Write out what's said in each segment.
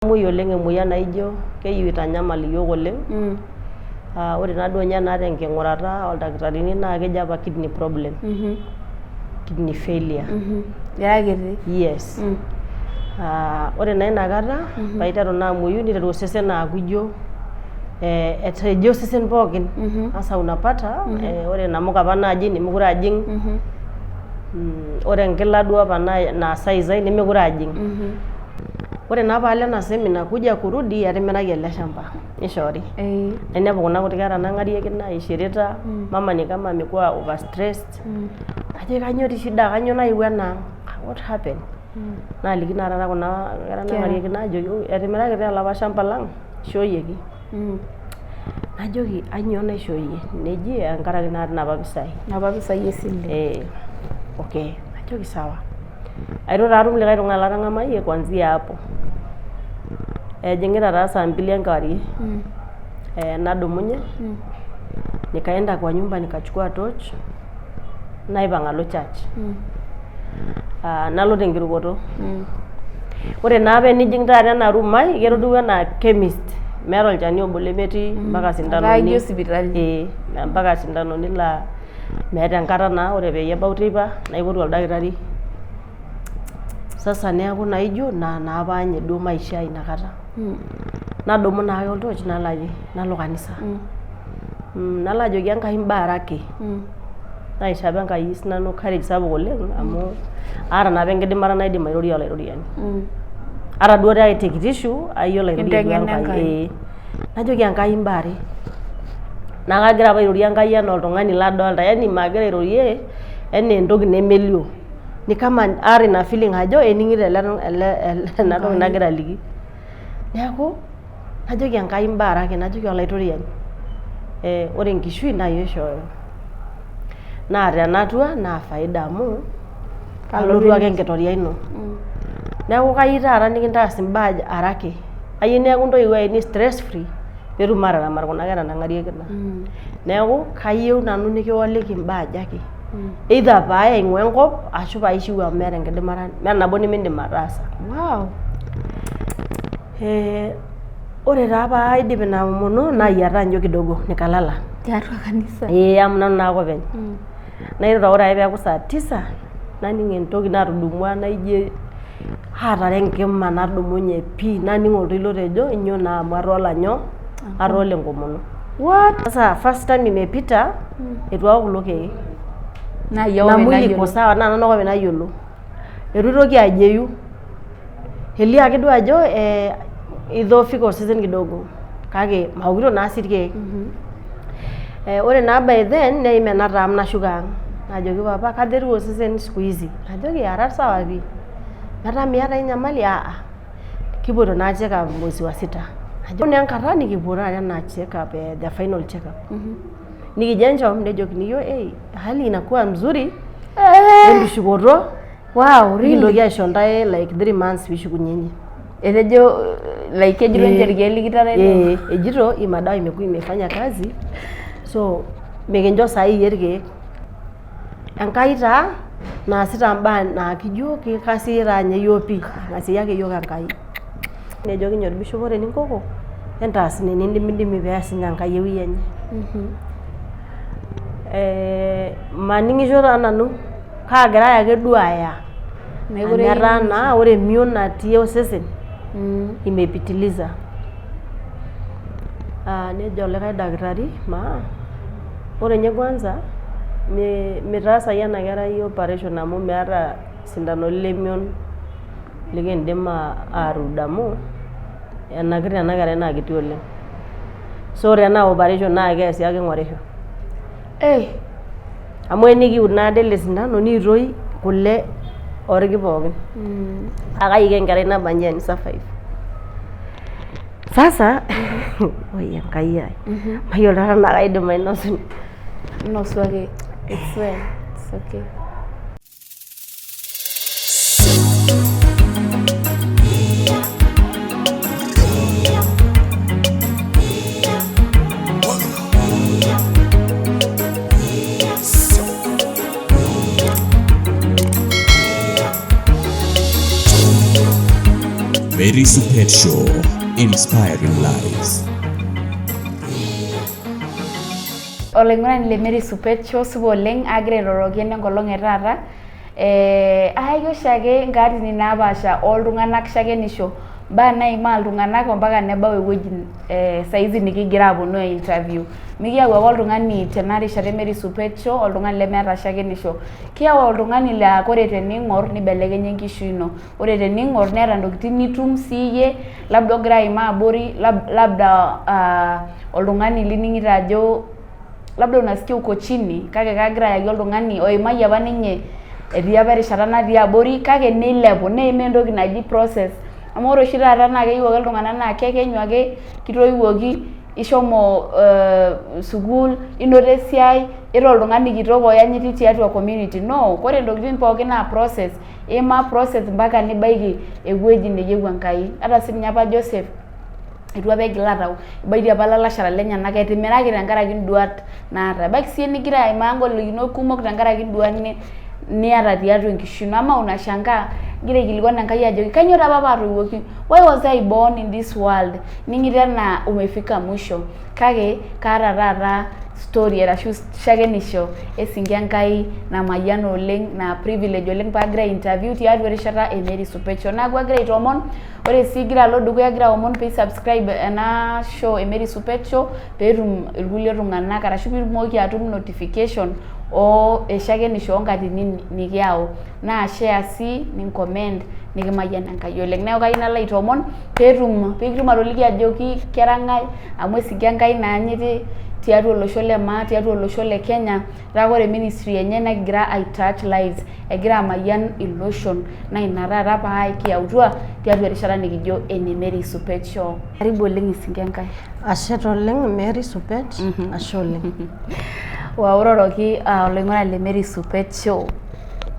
Kemuoi oleng emoyian naijo keyieu eitanyamal iyiok oleng. Ore naa duo ninye tenking'urata oldakitarini naa keji apa kidney problem, kidney failure. Ira kiti? Yes. Ore naa inakata paiteru naa amuoyu niteru osesen aaku ijo etejo osesen pookin. Sasa unapata ore inamuka apa naajing nemekure aajing, ore enkila duo apa naa size ai nemekure aajing. Ore naa paalo ena seminar kuja kurudi etimiraki ele shamba nishoori. Nainepu kuna kuti kera nang'arieki naishirita, mama ni kama amekuwa overstressed. Najoki kainyoo dii shida, kainyoo nayewuo ena ang', what happened? Naaliki naa taata kuna kera nang'arieki najoki etimiraki taa olapa shamba lang' ishooyieki. Najoki ainyoo naishooyie? Neji tenkaraki naa inapa pisai. Inapa pisai esile. Ee. Okay, najoki sawa. Eitu taa atum likae tung'ani latang'amayie kuanzia hapo. Ejing'ita taa saa mbili enkewarie, nadumunye nikaenda kwa nyumba nikachukua torch naipang' alo church. Nalo tenkirukoto. Ore naa paa enijing taata ena room ai ketiu enaa chemist meeta olchani obo lemetii mpaka Etaa ijo sipitali. Ee mpaka isindanoni laa meeta enkata naa ore peyie ebau teipa naipotu oldakitari. Sasa neeku naa ijo ina naa apa ninye duo maisha ai inakata. Nadumu naake oltoch nalo aje, nalo kanisa. Nalo ajoki Enkai mbaaraki. Naisho apa Enkai sinanu courage sapuk oleng amu aata naa apa enkidimata naidim airorie olaitoriani. Ata duo te kitishu ayiolo airorie duo Kinteng'ena Enkai. Enkai. Ee. Najoki Enkai mbaare. Naa kagira apa airorie Enkai enaa oltung'ani ladolta, yani magira airorie enaa entoki nemelio. Ni kama aata ina feeling ajo ening'ito ele ena toki nagira aliki. Neeku najoki Enkai mbaaraki, najoki olaitoriani ore enkishui naa iyie oishooyo naa tenatua naa faida amu kalotu ake enkitoria ino. Neeku kayieu taata nikintaas imbaa araki, kayieu neeku intoiwuo ainei stress free peetum aataramat kuna kera nang'ariekino. Neeku kayieu nanu nikioliki imbaa ajo ake either paaye aing'ua enkop ashu paishiu amu meeta enkidimata, meeta nabo nimiindim ataasa. Wow. Ore taa paidip ina omono nayiataa njo kidogo nikalala. Tiatua kanisa? Ee amu nanu naake openy. Nairura ore ake peeku saa tisa naning entoki natudumua naijo aatara enkima nadumunye pii naning oltoilo otejo inyio naa amu atola nyoo, atola enkomono. What? Sasa first time imepita eitu aok kulo keek. Naa iyie Na ake openy mwili iko nayiolo. sawa naa nanu ake openy nayiolo. Eitu aitoki ajeyu. Elio ake duo ajo idhoofika osesen kidogo kake maokito naa sii irkeek. Ore naa by then neim ena term nashuko ang'. Najoki papa kajo etiu osesen siku hizi? Najoki ara sawa pii. Metaa miata ai nyamali? Aa kipuoito naa check up mwezi wa sita. Najo naa enkata nikipuo taata ena check up the final check up. Nikijo enchom nejokini iyiok ei hali inakuwa mzuri entushukoto Wow, really? nikintoki aisho ntae like 3 months pishukunyenye. Etejo like kejito ninche irkeek likitareto. Eh, ejito hii madawa imekuwa imefanya kazi so mikincho saai iyie irkeek. Enkai taa naasita imbaa naa kijo kikasi taa ninye iyiok pii, ing'asieyie ake iyiok Enkai. Nejoki ninye orbishop ore eninkoko entaas ina enindimidimi pees ninye Enkai ewueji enye. Maning'isho taa nanu kaagirai ake duo aaya amu etaa naa ore emion natii osesen imepitiliza. Nejo olikae dakitari maa ore ninye kwanza mitaasai ena kerai operation amu meeta isindanoni lemion likindim atuud amu enakita ena kerai naa kiti oleng. So ore tenaa operation naa keesi ake ing'orisho. Amu enikiud naadi ele sindano niitoi kule orki pookin. Paa kai iko enkerai nabanji eni survive? Sasa oi Enkai ai mayiolo taa tenaa kaidim ainosu. Inosu ake. It's well. It's okay. Mary Supet Show, inspiring lives. Olaing'urani le Mary Supet Show supa oleng agira airoroki ene enkolong e taata ayaki oshiake nkaatini napaasha oltung'anak shakenisho mbaa naimaa iltung'anak ompaka nebau ewueji saizi nikigira aponu ai interview. Mikiyau ake oltung'ani tena rishata e Mary Supet Show oltung'ani lemeeta shakenisho. Kiyau oltung'ani laa kore tening'or nibelekenya enkishui ino. Ore tening'or neeta ntokitin nitum siiyie labda ogira aimaa abori labda oltung'ani lining'ito ajo labda unasikia uko chini kake kagira ayaki oltung'ani oimayie apa ninye etii apa erishata natii abori kake neilepu neimaa entoki naji process amu ore oshi taata naa keyieu ake iltung'anak naa kekenyu ake kitoiwuoki ishomo sukuul inoto esiai ira oltung'ani kitok oyanyiti tiatua community no kore intokitin pookin naa process iimaa process mpaka nibaiki ewueji neyieu Enkai ata sininye apa Joseph eitu apa egil atau ebaiki apa ilalashera lenyenak etimiraki tenkaraki induat naata ebaiki siyie nigira aimaa ingolikinot kumok tenkaraki induat niata tiatua enkishui ino amaa unashangaa igira aikilikuan Enkai ajoki kainyoo taa apa paatoiwuoki why was I born in this world ning'ito enaa umefika mwisho kake kaata taata story arashu shakenisho esinki Enkai namayiana oleng naa privilege oleng paagira ai interview tiatua erishata e Mary Supet Show neeku agira aitoomon ore sii igira alo dukuya agira aomon pee subscribe ena show e Mary Supet Show peetum irkulie tung'anak arashu piitumoki atum notification oo eshakenisho oonkatinin nikiyau naa share sii ni comment nikimayian Enkai oleng. Neeku kayieu nalo aitoomon peetum pikitum atoliki ajoki kera ng'ae amu esinki Enkai naanyiti tiatua olosho le maa tiatua olosho le Kenya etaa ore ministry enye negira ai touch lives egira amayian iloshon naa ina taata paa kiyautua tiatua erishata nikijo ene Mary Supet Show. Karibu oleng esinki Enkai. Ashe taa oleng Mary Supet, ashe oleng. Waororoki olaing'urani le Mary Supet Show.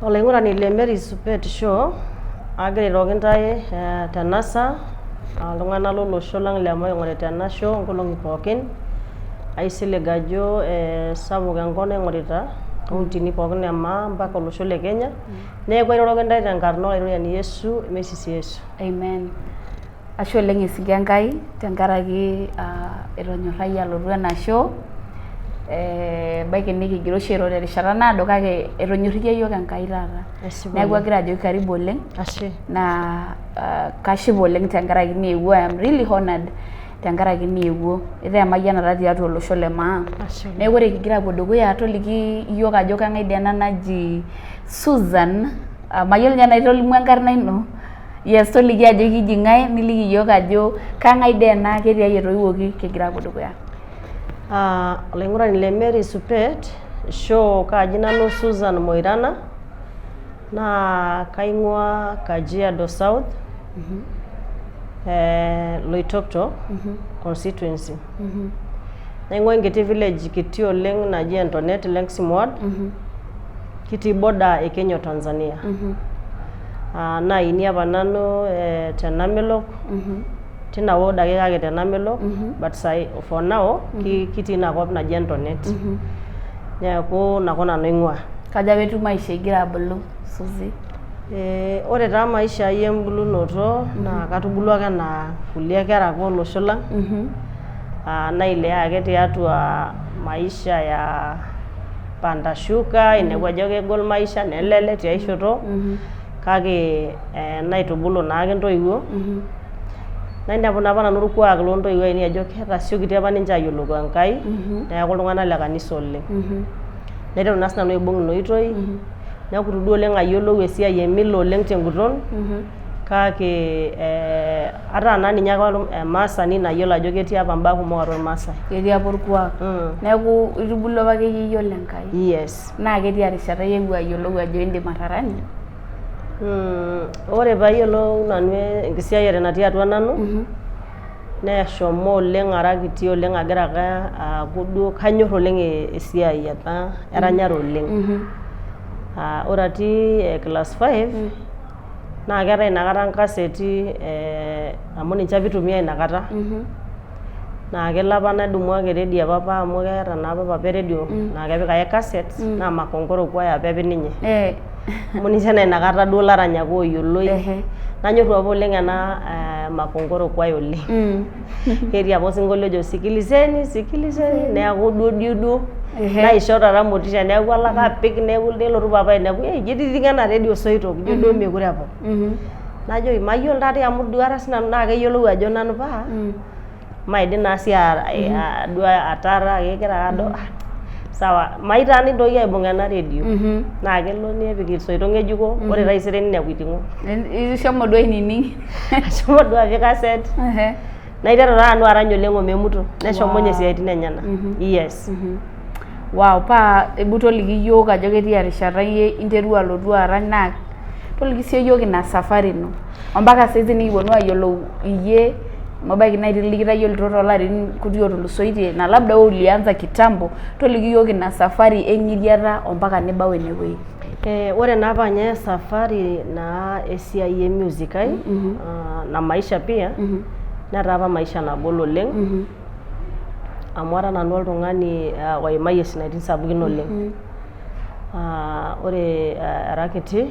Olaing'urani le Mary Supet Show, agira airoroki intae tena saa aa iltung'anak lolosho lang le maa oing'orita ena show nkolong'i pookin, aisilig ajo sapuk enkop naing'orita nkauntini pookin e maa mpaka olosho le Kenya, neeku airoroki intae tenkarna olaitoriani Yesu, mesisi Yesu. Amen. Ashe oleng esinki Enkai tenkaraki itonyorrayie alotu ena show ebaiki nikigira oshi airo terishata naado kake etonyorrikia iyiook Enkai taata. Neeku agira ajoki karibu oleng. Ashe. Naa kashipa oleng tenkaraki niewuo I am really honoured tenkaraki niewuo. Itaa emayianata tiatua olosho le maa. Neeku ore kigira aapuo dukuya toliki iyiook ajo kang'ae dii ena naji Susan, mayiolo ninye enaa itolimuo enkarna ino. Yes, toliki ajo keji ng'ae niliki iyiook ajo kang'ae dii ena ketiai etoiwuoki kigira aapuo dukuya. Olaing'urani le Mary Supet Show kaaji nanu Susan Moirana naa kaing'ua Kajiado South Loitoktok constituency. Naing'ua enkiti village kiti oleng naji Entonet Lengsim ward kitii border e Kenya o Tanzania. Naini apa nanu Tenamelok tina ward ake kake Tenamelok but sai for now kitii ina kop naji Entonet. Neeku inakop nanu aing'ua. Kaja apa etiu maisha igira abulu Suzy? Ore taa maisha ai embulunoto naa katubulua ake enaa kulie kera ake olosho lang nailea ake tiatua maisha ya panda shuka inepu ajo kegol maisha nelelek tiai shoto kake naitubulu naake intoiwuo nainepu naa apa nanu orkuak loontoiwuo ainei ajo ketasiokitio apa ninche ayiolou Enkai neeku iltung'anak le kanisa oleng. Naiteru naa sinanu aibung ina oitoi neeku itu duo oleng ayiolou esiai e mila oleng tenguton kake ataa naa ninye ake emaasani nayiolo ajo ketii apa imbaa kumok atua irmaasai. Ketii apa orkuak. Neeku itubulua apa akeyie iyiolo Enkai. Yes. Naa ketia rishata iyewuo ayiolou ajo indim ataranya? Ore payiolou nanu enkisiayiare natii atua nanu neshomo oleng ara kiti oleng agira ake aaku duo kanyorr oleng esiai apa eranyare oleng. Ore atii class five naa keetae inakata inkaseti amu ninche apa itumiae inakata naa kelo apa nadumu ake eredio e papa amu keeta naa apa papa eredio naa kepik ake cassettes naa Makongoro choir apa epik ninye. Amu ninche naa inakata duo ilaranyak ooyioloi. Nanyorru apa oleng ena Makongoro choir oleng. Ketii apa osinkolio ojo sikilizeni sikilizeni neeku duo duo duo naisho taata motisha neeku alo ake apik nelotu papa ainepu ee ijo ititing'o ena redio isoitok ijo duo meekure epok. Najoki mayiolo taatoi amu duo ara sinanu naa keyiolou ajo nanu paa maidim naa sii duo atara kegira ake ado sawa mayieu taa nintoki aibung ena redio naa kelo nepik isoitok ng'ejuko ore taisere ninepu iting'o. Ishomo duo ainining. Ashomo duo apik kaset naiteru taa nanu arany oleng omemuto neshomo ninye isiaitin enyenak. Yes. Wow, paa ebu toliki iyiook ajo ketia rishata iyie interua alotu arany naa toliki sii iyiook ina safari ino ompaka saizi nikiponu ayiolou iyie amu ebaiki naa nikitayiolito toolarin kuti ootulusoitie na labda wewe ulianza kitambo toliki iyiook ina safari eng'iriata ompaka nibau enewueji. Ore naa apa ninye safari naa esiai e music ai na maisha pia netaa apa maisha nagol oleng amu ara nanu oltung'ani oimayie isiaitin sapukin oleng. Ore ara kiti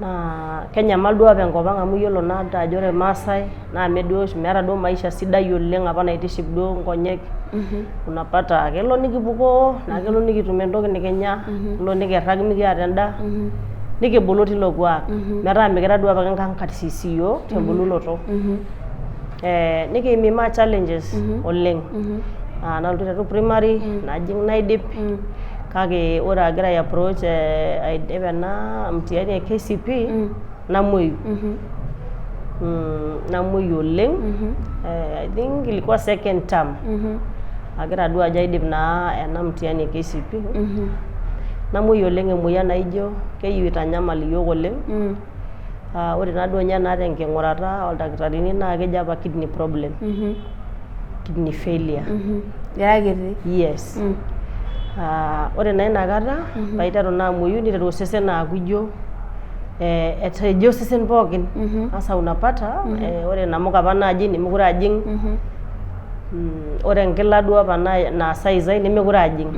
naa kenyamal duo apa enkop ang amu iyiolo naa ajo ore irmaasai naa mme duo oshi meeta duo maisha sidai oleng apa naitiship duo nkonyek unapata kelo nikipukoo naa kelo nikitum entoki nikinya kelo nikirrag mikiata endaa nikibulu tilo kuak metaa mikira duo apake enkang karsisi iyiook tembulunoto. Nikiimimaa challenges oleng nalotu aiteru primary najing naidip kake ore agira ai approach aidip ena mtihani e KCPE namuoyu. Namuoyu oleng I think ilikuwa second term agira duo ajo aidip naa ena mtihani e KCPE namuoyu oleng emoyian naijo keyieu itanyamal iyiook oleng. Ore naa duo ninye naa tenking'urata oldakitarini naa kejo apa kidney problem, kidney failure. Ira kiti? Yes. Ore naa ina kata paiteru naa amuoyu niteru osesen aaku ijo etejo osesen pookin. Sasa unapata ore inamuka apa naajing nemekure aajing, ore enkila duo apa naa size ai nemekure aajing.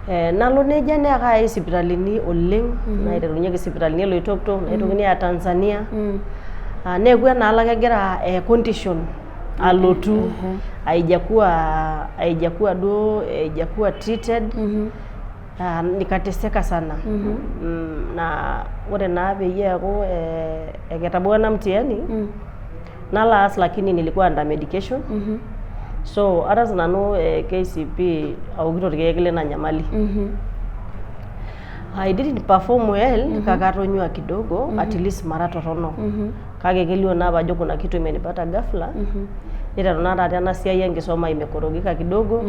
Nalo nejia naa kayai isipitalini oleng naiterunyeki isipitalini e Loitoktok naitokini aaya Tanzania neeku enaalo ake egira condition alotu haijakuwa haijakuwa duo haijakuwa treated nikateseka sana naa ore naa peyie eeku eketabawua ena mtihani nalo aas lakini nilikuwa under medication so ataasa nanu KCPE aokito irkeek lina nyamali. I didn't perform well kake atonyua kidogo at least mara torrono kake kelio naa apa ajo kuna kitu imenipata ghafla niteru naa taata ena siai enkisoma imekorogika kidogo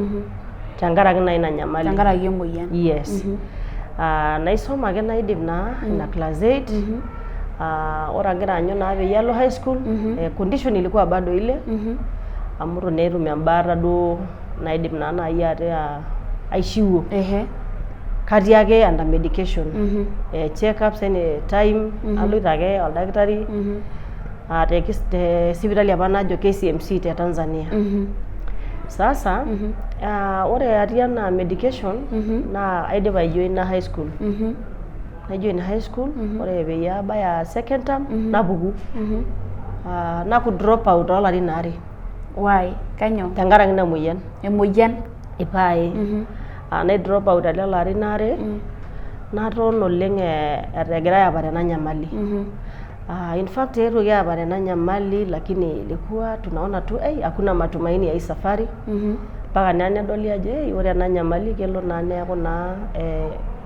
tenkaraki naa ina nyamali. Tenkaraki emoyian. Yes. Naisoma ake naidip naa ina class 8 ore agira aanyu naa peyie alo high school condition ilikuwa bado ile amu itu naa etum embaata duo naidim naa naaji ataa aishiwuo. Katii ake under medication check ups any time aloito ake oldakitari te sipitali apa najo KCMC te Tanzania. Sasa ore atii ena medication naa aidipa aijoina high school. Naijoin high school ore peyie abaya second term napuku. Naku drop out oolarin aare. Why? Kanyoo? Tenkaraki ina moyian. Emoyian? Epae. Nai drop out lelo arin aare naton oleng egirai aapare ena nyamali. In fact eetuoki aapare ena nyamali lakini ilikuwa tunaona tu hakuna matumaini ya hii safari mpaka naa nedoli ajo ore ena nyamali kelo naa neeku naa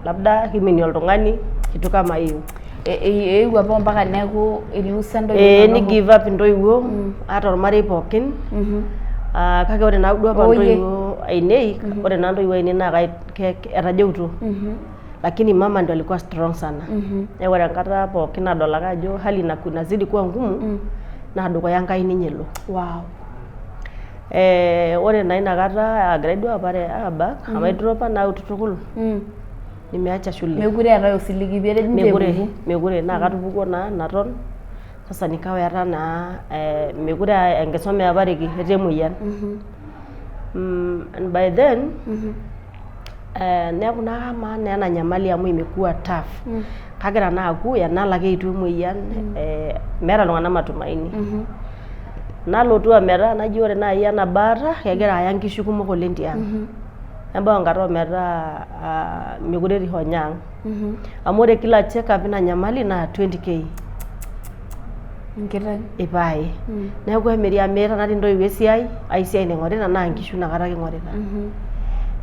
labda kiminie oltung'ani kitu kama hiyo. Eewuo apa mpaka neeku ilusa intoiwuo Ee inonok. ni give up intoiwuo ata ormarei pookin kake ore naa duo apa intoiwuo ainei ore naa intoiwuo ainei naa etajeutuo lakini mama ndio alikuwa strong sana neeku ore enkata pookin nadol ake ajo hali inazidi kuwa ngumu naa dukuya Enkai ninye elo. Wow. Ore naa ina kata agirai duo aapare aabak amu aidropa naa out tukul nimeacha shule. Mekure eetae osiligi pii etejo Mekure, mekure naa katupukuo naa naton sasa nikawa etaa naa mekure aa enkisuma eepareki etaa emoyian. And by then. Neeku naa kamaa naa ena nyamali amu imekuwa tough. Kagira naa aaku enalo ake eitu emoyian, meeta iltung'anak matumaini. Nalotu ometaa najo ore naai ena baata kegira aya nkishu kumok oleng tiang. Nebau enkata ometaa mekure etii honyo ang. Amu ore kila check up ina nyamali naa 20K. Enkiteng. Ipae. Neeku emiri amu meeta natii intoiwuo esiai, ai siai naing'orita naa nkishu inakata ake ing'orita.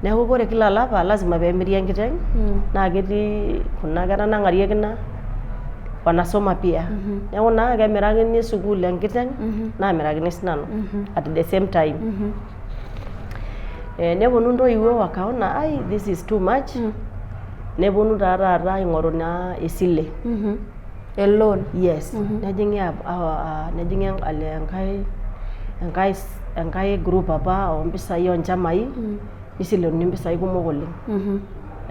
Neeku ore kila olapa lazima peemiri enkiteng naa ketii kuna kera nang'arieki ina wanasoma pia. Neeku naa kemirakini sukuul enkiteng naamirakini sinanu at the same time. Neponu intoiwuo wakaona ai this is too much, neponu taa taata aing'oru naa esile. A loan. Yes. Nejing'i nejing'i enkae group apa oompisai onchamai, nisilenuni impisai kumok oleng.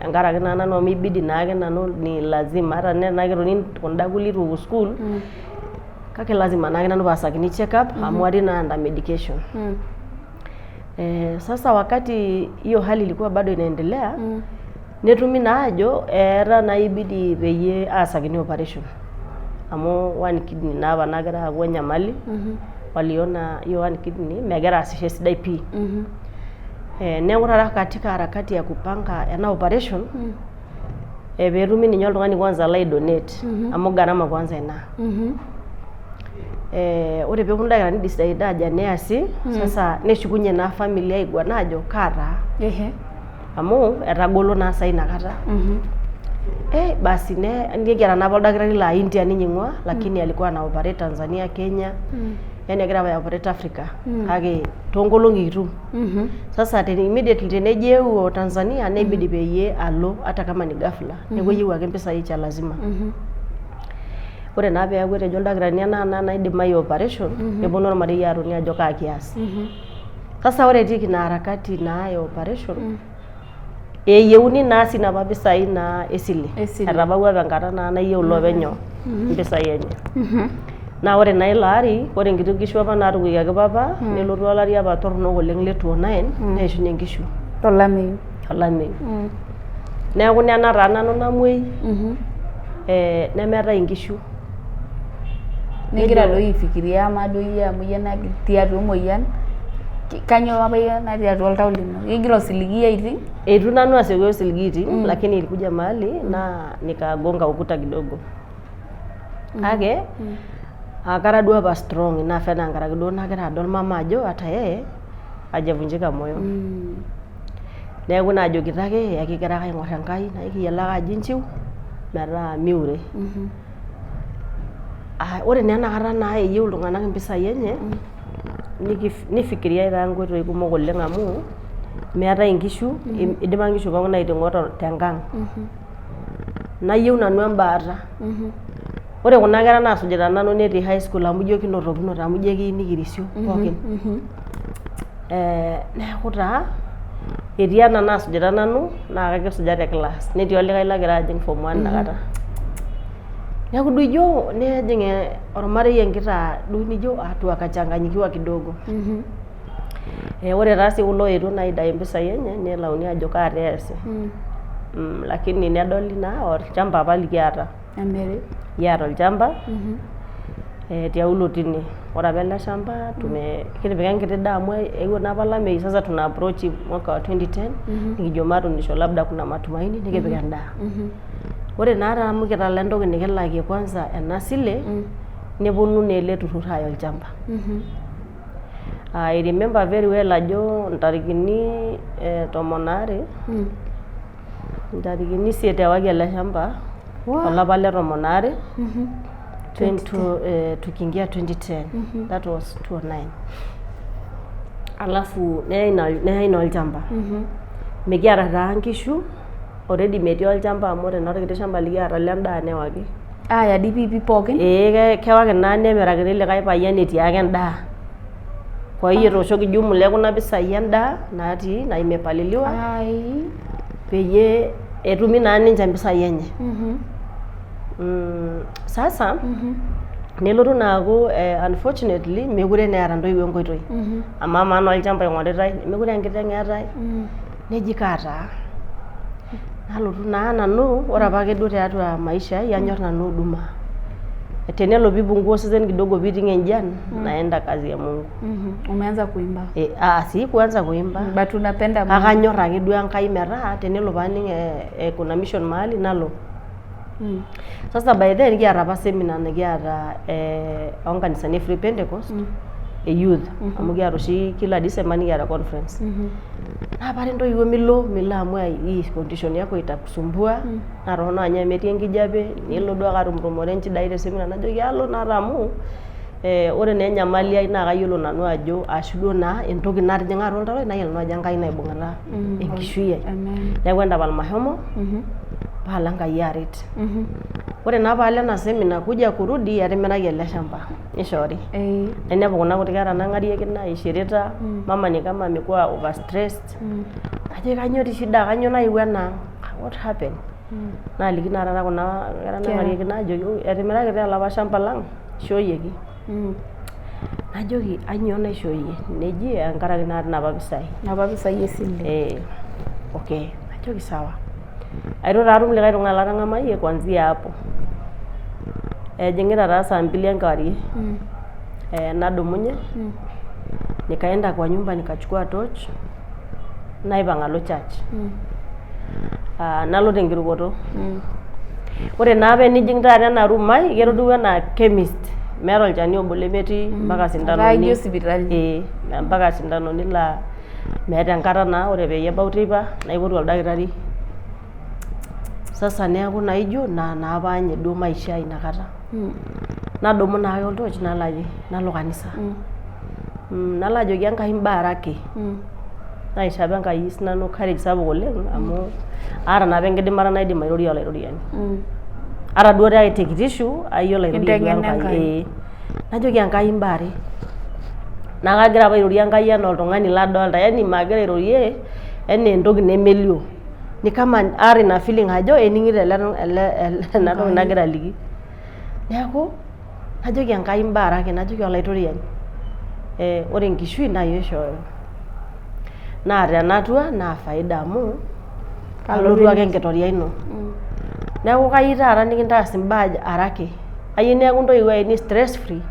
Tenkaraki naa nanu amu ibidi naake nanu ni lazima ata tenaa ketoni kunda kulie itu epuo sukuul, kake lazima naake nanu paasakini check up amu atii naa under medication. Sasa wakati hiyo hali ilikuwa bado inaendelea, netumi naa ajo eeta naa ibidi peyie aasakini operation amu one kidney naa apa nagira aaku enyamali, waliona hiyo one kidney megira aasisho esidai pii. Neeku taata katika harakati ya kupanga ena operation, peetumi ninye oltung'ani kwanza lai donate amu gharama kwanza ina. Ore peeponu ildakitarini decide aajo neasi, sasa neshukunye naa family aiguana ajo kaa taa amu etagolo naa sai inakata. Basi nikiata naa apa oldakitari laa India ninye ing'ua lakini alikuwa ana operate Tanzania, Kenya, yani egira apa ai operate Africa kake toonkolong'i kitum. Sasa immediately tenejo eewuo Tanzania neibidi peyie alo hata kama ni ghafla, neeku eyieu ake impisai cha lazima. Ore naa peeku etejo ildakitarini ena na naidimayu operation, neponu ormarei atoni ajo kaa kias. Sasa ore etiiki ina harakati naa e operation, eyieuni naa sii inapa pisai naa esile. Esile. Etabawua apa enkata naa nayieu iloopeny nyoo impisai enye. Naa ore naa ilo ari, ore nkiti kishu apa naatung'uikiaki papa, nelotu olari apa torronok oleng le 2009 neishunye nkishu. Tolameyu. Olameyu. Neeku nena taa nanu namuoi, nemeetae inkishu. Nigira doi aifikiria amaa duo iyie amu iyie natii atua emoyian, kanyoo apa iyie natii atua oltau lino? Igira osiligi aiting? Eitu nanu asioki osiligi aiting, lakini ilikuja mahali naa nikagonga ukuta kidogo. Kake kara duo apa strong enough enaa nkaraki duo nagira adol mama ajo hata yeye hajavunjika moyo. Neeku naajokito ake ekigira ake aing'or Enkai naa ekiyiolo ake ajo inchiu metaa miure. Ore naa enakata naa eyieu iltung'anak impisai enye, nifikiriai taa nkoitoi kumok oleng amu meetae inkishu, idipa inkishu pookin aiting'o tenkang. Nayieu nanu embaata. Ore kuna kera naasujita nanu netii high school amu ijo kinotokinote amu ijo ekiyieu nikirisio pookin. Neeku taa etii ena naasujita nanu naa kakisuja te class netii olikae logira ajing form one inakata. Neeku duo ijo nejing ormarei enkita duo nijo watu wakachanganyikiwa kidogo. Ore taa sii kulo oetuo naa aidai impisai enye nelauni ajo kaa taa eesi. Lakini nedoli naa olchamba apa likiata. Emiri. Kiata olchamba tiaulo tine. Ore apa ele shamba kitipika enkiti daa amu eewuo naa apa olameyu sasa tuna approach mwaka wa 2010 nikijo matuunisho labda kuna matumaini nikipik endaa. Ore naa amu kitala entoki nikilakie kwanza ena sile, neponu naa ele turrur aaya olchamba. I remember very well ajo ntarikini 12, 8 ewaki ele shamba olapa le 12 tukiingia 2010, that was 2009. Alafu neyai naa olchamba. Mikiata taa nkishu, already metii olchamba amu ore naa orkiti shamba likiata lendaa newaki. Aaya dii piipi pookin? Ee, kewaki naa nemirakini likae payian etii ake endaa. Kwa hiyo etooshoki jumla ekuna pisai endaa natii na imepaliliwa peyie etumi naa ninche impisai enye. Sasa nelotu naa aaku unfortunately mekure naa eeta intoiwuo enkoitoi. Amu amaa naa olchamba oing'oritae, mekure aa enkiteng eetae, neji kaa taa. Nalotu naa nanu, ore apake duo tiatua maisha ai anyor nanu huduma. Tenelo pipungua osesen kidogo piiting enjian, naenda kazi ya Mungu. Umeanza kuimba? Eh, ah, si kuanza kuimba. But unapenda Kake Mungu. anyor ake duo Enkai metaa tenelo paaning kuna mission mahali nalo. Sasa by then kiata apa seminar nikiata oonkanisani e Free Pentecost e youth amu kiata oshi kila December nikiata conference. Naapare intoiwuo milo, milo amu hii condition yako itakusumbua naa torrono ninye amu etii enkijape nilo duo ake atumtumore inchidai te seminar najoki alo naa taa amu ore naa enyamali ai naa kayiolo nanu ajo ashu duo naa entoki natijing'a atua oltau lai nayiolo nanu ajo Enkai naibung'ita enkishui ai. Neeku entapal mashomo paalo Enkai aret. Ore naa paalo ena seminar kuja kurudi etimiraki ele shamba nishoori. Nainepu kuna kuti kera nang'arieki naishirita mama ni kama amekuwa over stressed. Najoki kainyoo dii shida kainyoo nayewuo ena ang' what happened? Naaliki naa taata kuna kera nang'arieki najoki etimirakita olapa shamba lang' ishooyieki. Najoki ainyoo naishooyie? Neji tenkaraki naa inapa pisai. Inapa pisai esile. Eh, okay, najoki sawa. Eitu taa atum likae tung'ani latang'amayie kuanzia hapo. Ejing'ita taa saa mbili enkewarie nadumunye nikaenda kwa nyumba nikachukua torch naipang' alo church. Nalo tenkirukoto. Ore naa paa enijing taata ena room ai ketiu enaa chemist meeta olchani obo lemetii mpaka Etaa ijo sindanoni sipitali. Ee mpaka sindanoni laa meeta enkata naa ore peyie ebau teipa naipotu oldakitari. Sasa neeku naa ijo ina naa apa ninye duo maisha ai inakata. Nadumu naake oltoch nalo aje, nalo kanisa. Nalo ajoki Enkai mbaaraki. Naisho apa Enkai sinanu courage sapuk oleng amu aata naa apa enkidimata naidim airorie olaitoriani. Ata duo te kitishu ayiolo airorie duo Inteng'ena Enkai. Enkai. Ee. Najoki Enkai mbaare. Naa kagira apa airorie Enkai enaa oltung'ani ladolta, yani magira airorie enaa entoki nemelio. Ni kama aata ina feeling ajo ening'ito ele ena toki nagira aliki. Neeku najoki Enkai mbaaraki, najoki olaitoriani ore enkishui naa iyie oishooyo naa tenatua naa faida amu kalotu ake enkitoria ino. Neeku kayieu taata nikintaas imbaa arake, kayieu neeku intoiwuo ainei stress free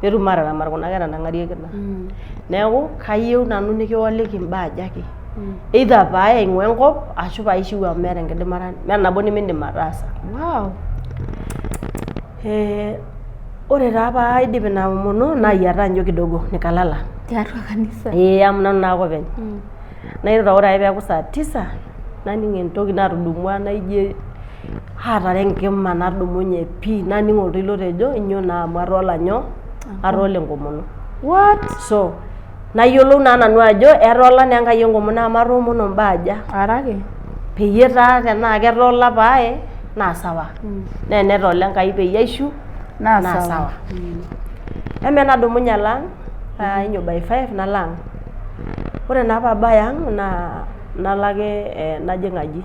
peetum aataramat kuna kera nang'ariekina. Neeku kayieu nanu nikioliki imbaa aja ake either paaye aing'ua enkop ashu paishiu amu meeta enkidimata, meeta nabo nimiindim ataasa. Wow. Ore taa paidip ina omono nayiataa njo kidogo nikalala. Tiatua kanisa? Ee amu nanu naake openy. Nairura ore ake peeku saa tisa naning entoki natudumua naijo aatara enkima nadumunye pii naning oltoilo otejo inyio naa amu atoola nyoo, atoola enkomono. What? So nayiolou naa nanu ajo etoola naa Enkai enkomono amu atoomono imbaa aja. Arake? Peyie taa tenaa ketoola paaye naa sawa. Naa enetoola Enkai peyie aishiu Naa naa sawa. sawa. Eme nadumunye alo ang' ainyo by five nalo ang'. Ore naa paabaya ang' naa nalo ake najing aji.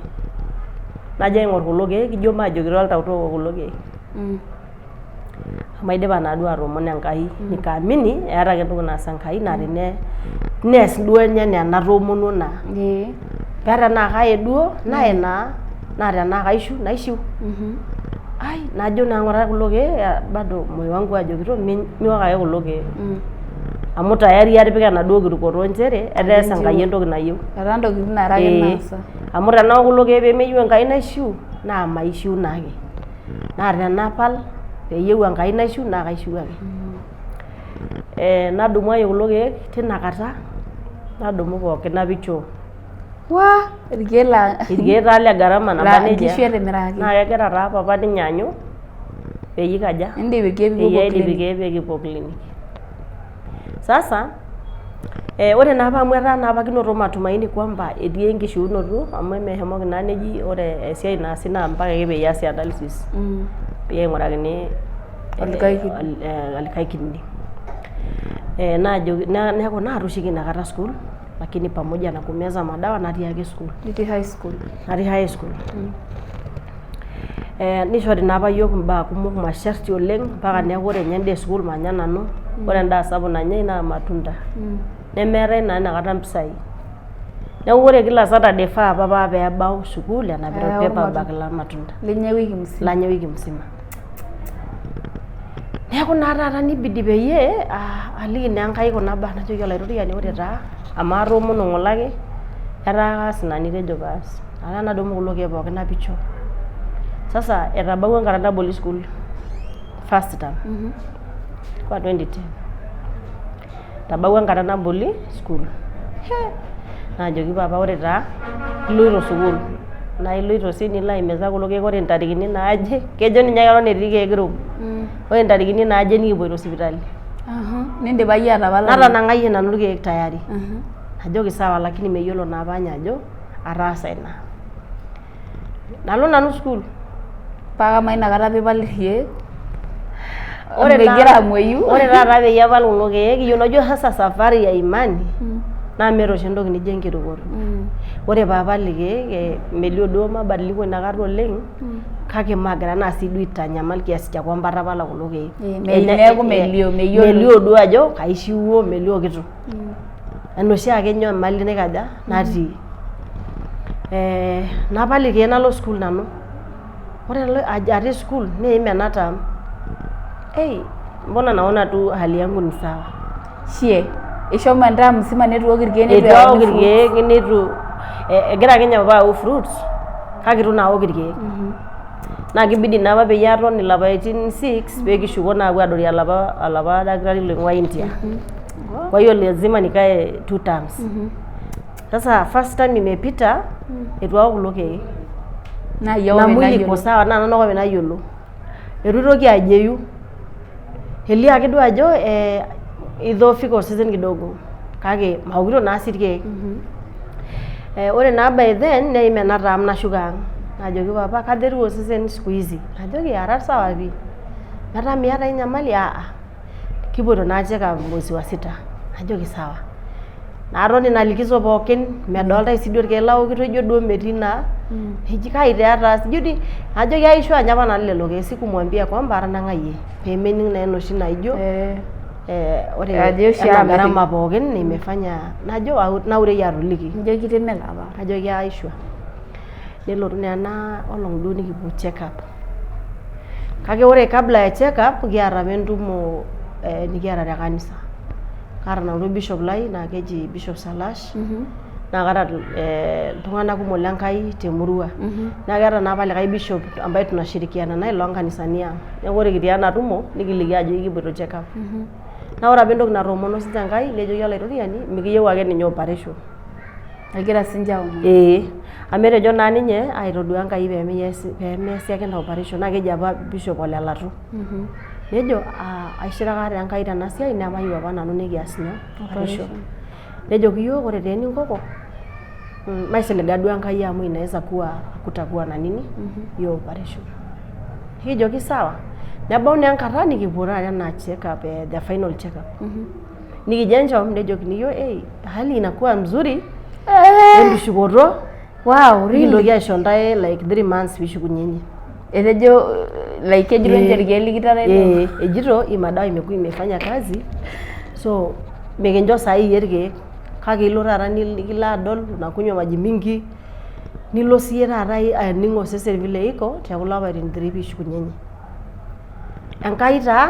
Najo aing'or kulo keek ijo maajokito oltau tooko kulo keek. Amu aidipa naaduo atoomono Enkai nikaamini eeta ake entoki naas Enkai naa nees duo ninye enaa enatoomonuo naa. Paa tenaa kaye duo naye naa naa tenaa kaishiu naishiu. Ai najo naa ng'ura kulo keek bado moyo wangu ajokito miok ake kulo keek. Amu tayari atipika enaduo kirukoto nchere etaa eas Enkai entoki nayieu. Etaa ntokitin are ake naasa. Amu tenaok kulo keek pemeyieu Enkai naishiu naa maishiu naake. Naa tenapal peeyieu Enkai naishiu naa kaishiu ake. Nadumu ake kulo keek tina kata nadumu pookin napik choo. Wah! Irkeek laa Irkeek taa le gharama naba laa nejia. nkishu etimirakaki. Naa kegira taa papa ninye aanyu peyie ikaja? Nindip irkeek Peyie piipuopuo aidip clinic. irkeek pee kipuo clinic. Sasa ore naapa amu etaa naapa kinoto matumaini kwamba etii enkishiunoto amu emeshomoki naa neji ore esiai naasi naa mpaka ake peyie easi analysis peyie aing'urakini Olikae kidney. olikae kidney. Naajoki neeku naa atii inakata sukuul lakini pamoja na kumeza madawa natii ake sukuul. Itii high school. Natii high school. Nishori naa apa yiok imbaa kumok masharti oleng mpaka neeku ore ninye endaa esukuul manya nanu, ore endaa sapuk nanyai naa irmatunda. Nemeetae naa inakata impisai. Neeku ore kila Saturday faa apa paa peebau sukuul enapita Ayau orpaper bag irmatunda. lormatunda Linya ewiki mzima. Lanya ewiki mzima. Neeku naa taata nibidi peyie aliki naa Enkai kuna baa najoki Olaitoriani ore taa amu atoomono ng'ole ake etaa kaas ina nitejo paas. Etaa nadumu kulo keek pookin napik choo. Sasa etabawua enkata naboli sukuul first term ilikuwa 2010. Etabawua enkata naboli sukuul. Naajoki papa ore taa iloito sukuul naa iloito sii nilo aimeza kulo keek ore intarikini naaje, kejo ninye keton etii irkeek room. Ore intarikini naaje nikipoito sipitali. Nindipa iyie atapala. Natanang'ayie nanu irkeek tayari. Najoki sawa lakini meyiolo naa apa ninye ajo ataasa ina. Nalo nanu sukuul. Paa kamaa inakata piipal irkeek? Ore Migira amuoyu? Ore taata peyie apal kulo keek, unajua sasa safari ya imani naa meeta oshi entoki nijo enkirukoto. Ore paapal irkeek melio duo mabadiliko inakata oleng kake maagira naa sii duo aitanyamal kiasi cha kwamba atapala kulo keek. Neeku melio, meyiolo. Melio duo ajo kaishiwuo, melio kitu. Enoshi ake nyamali naikaja natii. Napal irkeek nalo sukuul nanu. Ore atii sukuul neim ena term. Ei, mbona naona tu hali yangu ni sawa. Shie, ishomo enterm mzima neitu iok irkeek Eitu neitu aok eyauni fruits. irkeek neitu egira ake ninye papa ayau fruits kake eitu naa aok irkeek. Naa kibidi naa apa peyie aton ilapaitin 6 pee kishuko naa apuo adolie olapa daktari loing'ua India. Kwa hiyo lazima nikae two terms. Sasa first term imepita eitu aok kulo keek. Naa iyie Na openy mwili iko nayiolo. sawa naa nanu ake openy nayiolo. Eitu aitoki ajeyu. Elio ake duo ajo idhoofika osesen kidogo kake maokito naa sii irkeek. Ore naa by then neim ena term nashuko ang'. Najoki papa kajo etiu osesen siku hizi? Najoki ara sawa pii. Metaa miata ai nyamali? Aa. Kipuoito naa check up mwezi wa sita. Najoki sawa. Naton ina likizo pookin medoltae sii duo irkeek laokito ijo duo metii naa eji kai taa etaase ijo dii ajoki aishoo ninye apa nanu lelo keek sikumwambia kwamba atanang'ayie pemening naa enoshi naijo ore Ajo oshi ena amiri. gharama pookin nimefanya najo naureyie atoliki. Nijo kitimila apa. Najoki aishua. Nelotu naa ena olong duo nikipuo check up. Kake ore kabla ya check up kiata apa entumo nikiata te kanisa. Kaata nanu orbishop lai naa keji Bishop Salash naa kaata iltung'anak kumok le Nkai temurua. Naa keeta naa apa likae bishop ambaye tunashirikiana naye loonkanisani ang'. Neeku ore kitii ena tumo nikiliki ajo kipuoito check up. Naa ore apa entoki natoomono sinche Enkai nejoki Olaitoriani mikiyieu ake ninye operation. Egira sinche aomon. Ee, amu etejo naa ninye aitodua Enkai pemeesi ake ina operation naa keji apa Bishop Ole Latu. Nejo aishiraka taa Enkai tena siai nemayieu apa nanu nikias nyoo operation. Nejoki iyiok ore taa eninkoko maisiliga duo Enkai amu inaweza kuwa hakutakuwa na nini hiyo operation. Nikijoki sawa. Nebau naa enkata nikipuo taata ena check up the final check up. Nikijo enchom nejokini iyiok ei hali inakuwa mzuri entushukoto Wow, really? nikintoki aisho ntae like 3 months pishukunyenye. Etejo like kejito ninche irkeek likitareto. Eh, ejito hii madawa imekuwa imefanya kazi so mikincho saai irkeek kake ilo taata nikilo adol unakunywa maji mingi nilo siiyie taata aning osesen vile iko tekulo apaitin 3 pishukunyenye. Enkai taa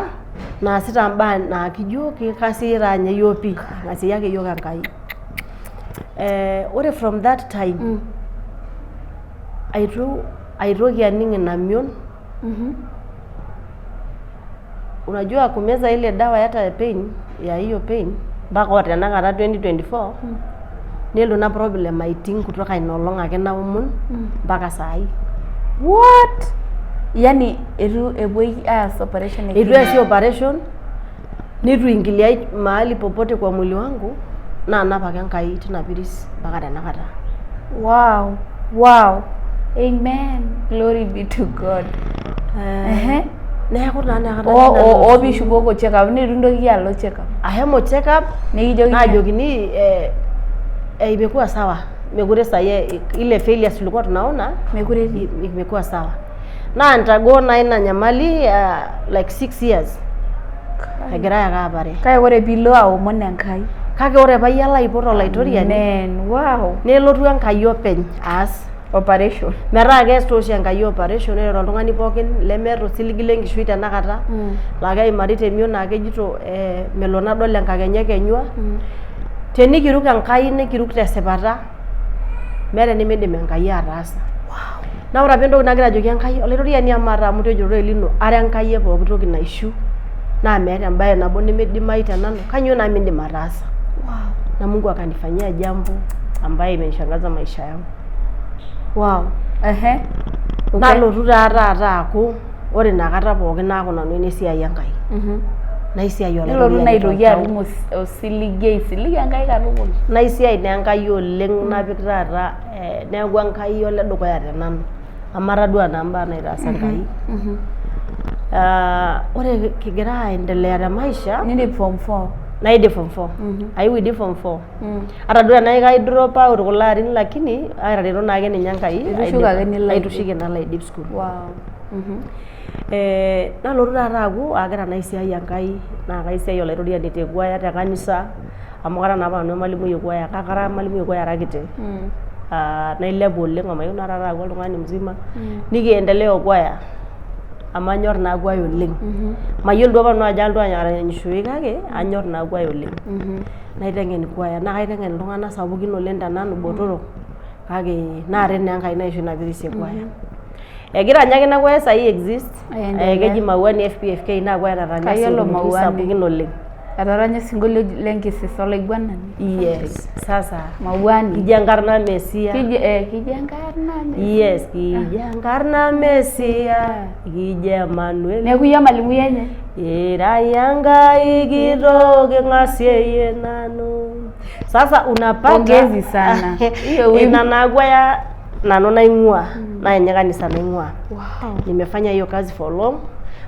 naasita imbaa naa kijo kikasiyi taa ninye iyiok pii ing'asieyie ake iyiok Enkai. Ore from that time eitu aitoki aning ina mion. Unajua kumeza ile dawa hata pain ya hiyo pain mpaka o tenakata 2024 nelo ina problem aiting kutoka ina olong ake naomon mpaka saai. What? Yani eitu epuoi aas operation e Eitu easi operation neitu ingiliai mahali popote kwa mwili wangu naanap ake Enkai tina piris mpaka tenakata. Wow. Amen. Glory be to God. Ehe. Neeku taa inakata O pishukoko check up neitu intoki alo check up. Ahomo check up Nikijoki naajokini imekuwa sawa mekure saai ile failures tulikuwa tunaona mekure etii. Imekuwa sawa. Naa nitagoo naa ina nyamali like 6 years egirai ake aapare. Kake ore piilo aomon Enkai. Kake ore payie alo aipot Olaitoriani, Amen. Wow. Nelotu Enkai openy aas operation. Metaa kees taa oshi Enkai operation. Ore toltung'ani pookin lemeeta osiligi lenkishui tenakata, laa keimari temion naa kejito melo nadol enkakenya ekenyua, tenikiruk Enkai nikiruk tesipata, meeta enimiidim Enkai ataasa. Naa ore apa entoki nagira ajoki Enkai, Olaitoriani amaa taa amu itejo ororei lino ara Enkai e pooki toki naishiu naa meeta embae nabo nimidimayu te nanu, kainyoo naa miindim ataasa? Na Mungu akanifanyia jambo ambaye imenishangaza maisha yangu. Wow. Ehe. Nalotu taa taata aaku ore inakata pookin naaku nanu enesiai Enkai. Naisiai Nilotu naa Olaitoriani aitoki toltau. atum osiligi aisilig Enkai katukul. Naisiai naa Enkai oleng napik taata neeku Enkai oledukuya te nanu amu atadua naa imbaa naitaasa Enkai. Ore kigira aendelea te maisha. Nindip form 4. Naidip form 4. Aiu aidip form 4. Ata duo tenaa kai drop out kulo arin lakini aitareto naake ninye Enkai. Itushuko ake nilo aidip. Aitushike nalo aidip sukuul. Wow. Nalotu taata aaku agira naa aisiai Enkai naa kaisiai Olaitoriani te kwaya te kanisa amu kara naa apa nanu emalimui e kwaya kake kara emalimui e kwaya ara kiti. Nailepu oleng omayeu naa taata aaku oltung'ani mzima nikiendelea o kwaya amu anyorr naa kwaya oleng. Mayiolo duo apa nanu ajo alotu aranyishoyu kake anyorr naa kwaya oleng. Naiteng'en kwaya naa kaiteng'en iltung'anak sapukin oleng te nanu botorok kake naaret naa Enkai naisho ina pirisie kwaya. Egira ninye ake ina kwaya saai exist, keji Mauani FPFK naa kwaya nataranya Kayiolo isinkolioitin Mauani. sapukin oleng. Etaranya osinkolio lenkisisa olaiguanani. Yes, sasa Mauani. kijo enkarna Mesia. Kijo kijo enkarna Mesia. Yes, kijo enkarna Mesia, kijo Emmanuel. Neeku iyie emalimui enye. Ira Enkai kitok king'asieyie nanu. Sasa unapata Pongezi sana. Hiyo wimbo. Ina naa kwaya nanu naing'ua naa ninye kanisa naing'ua. Nimefanya hiyo kazi for long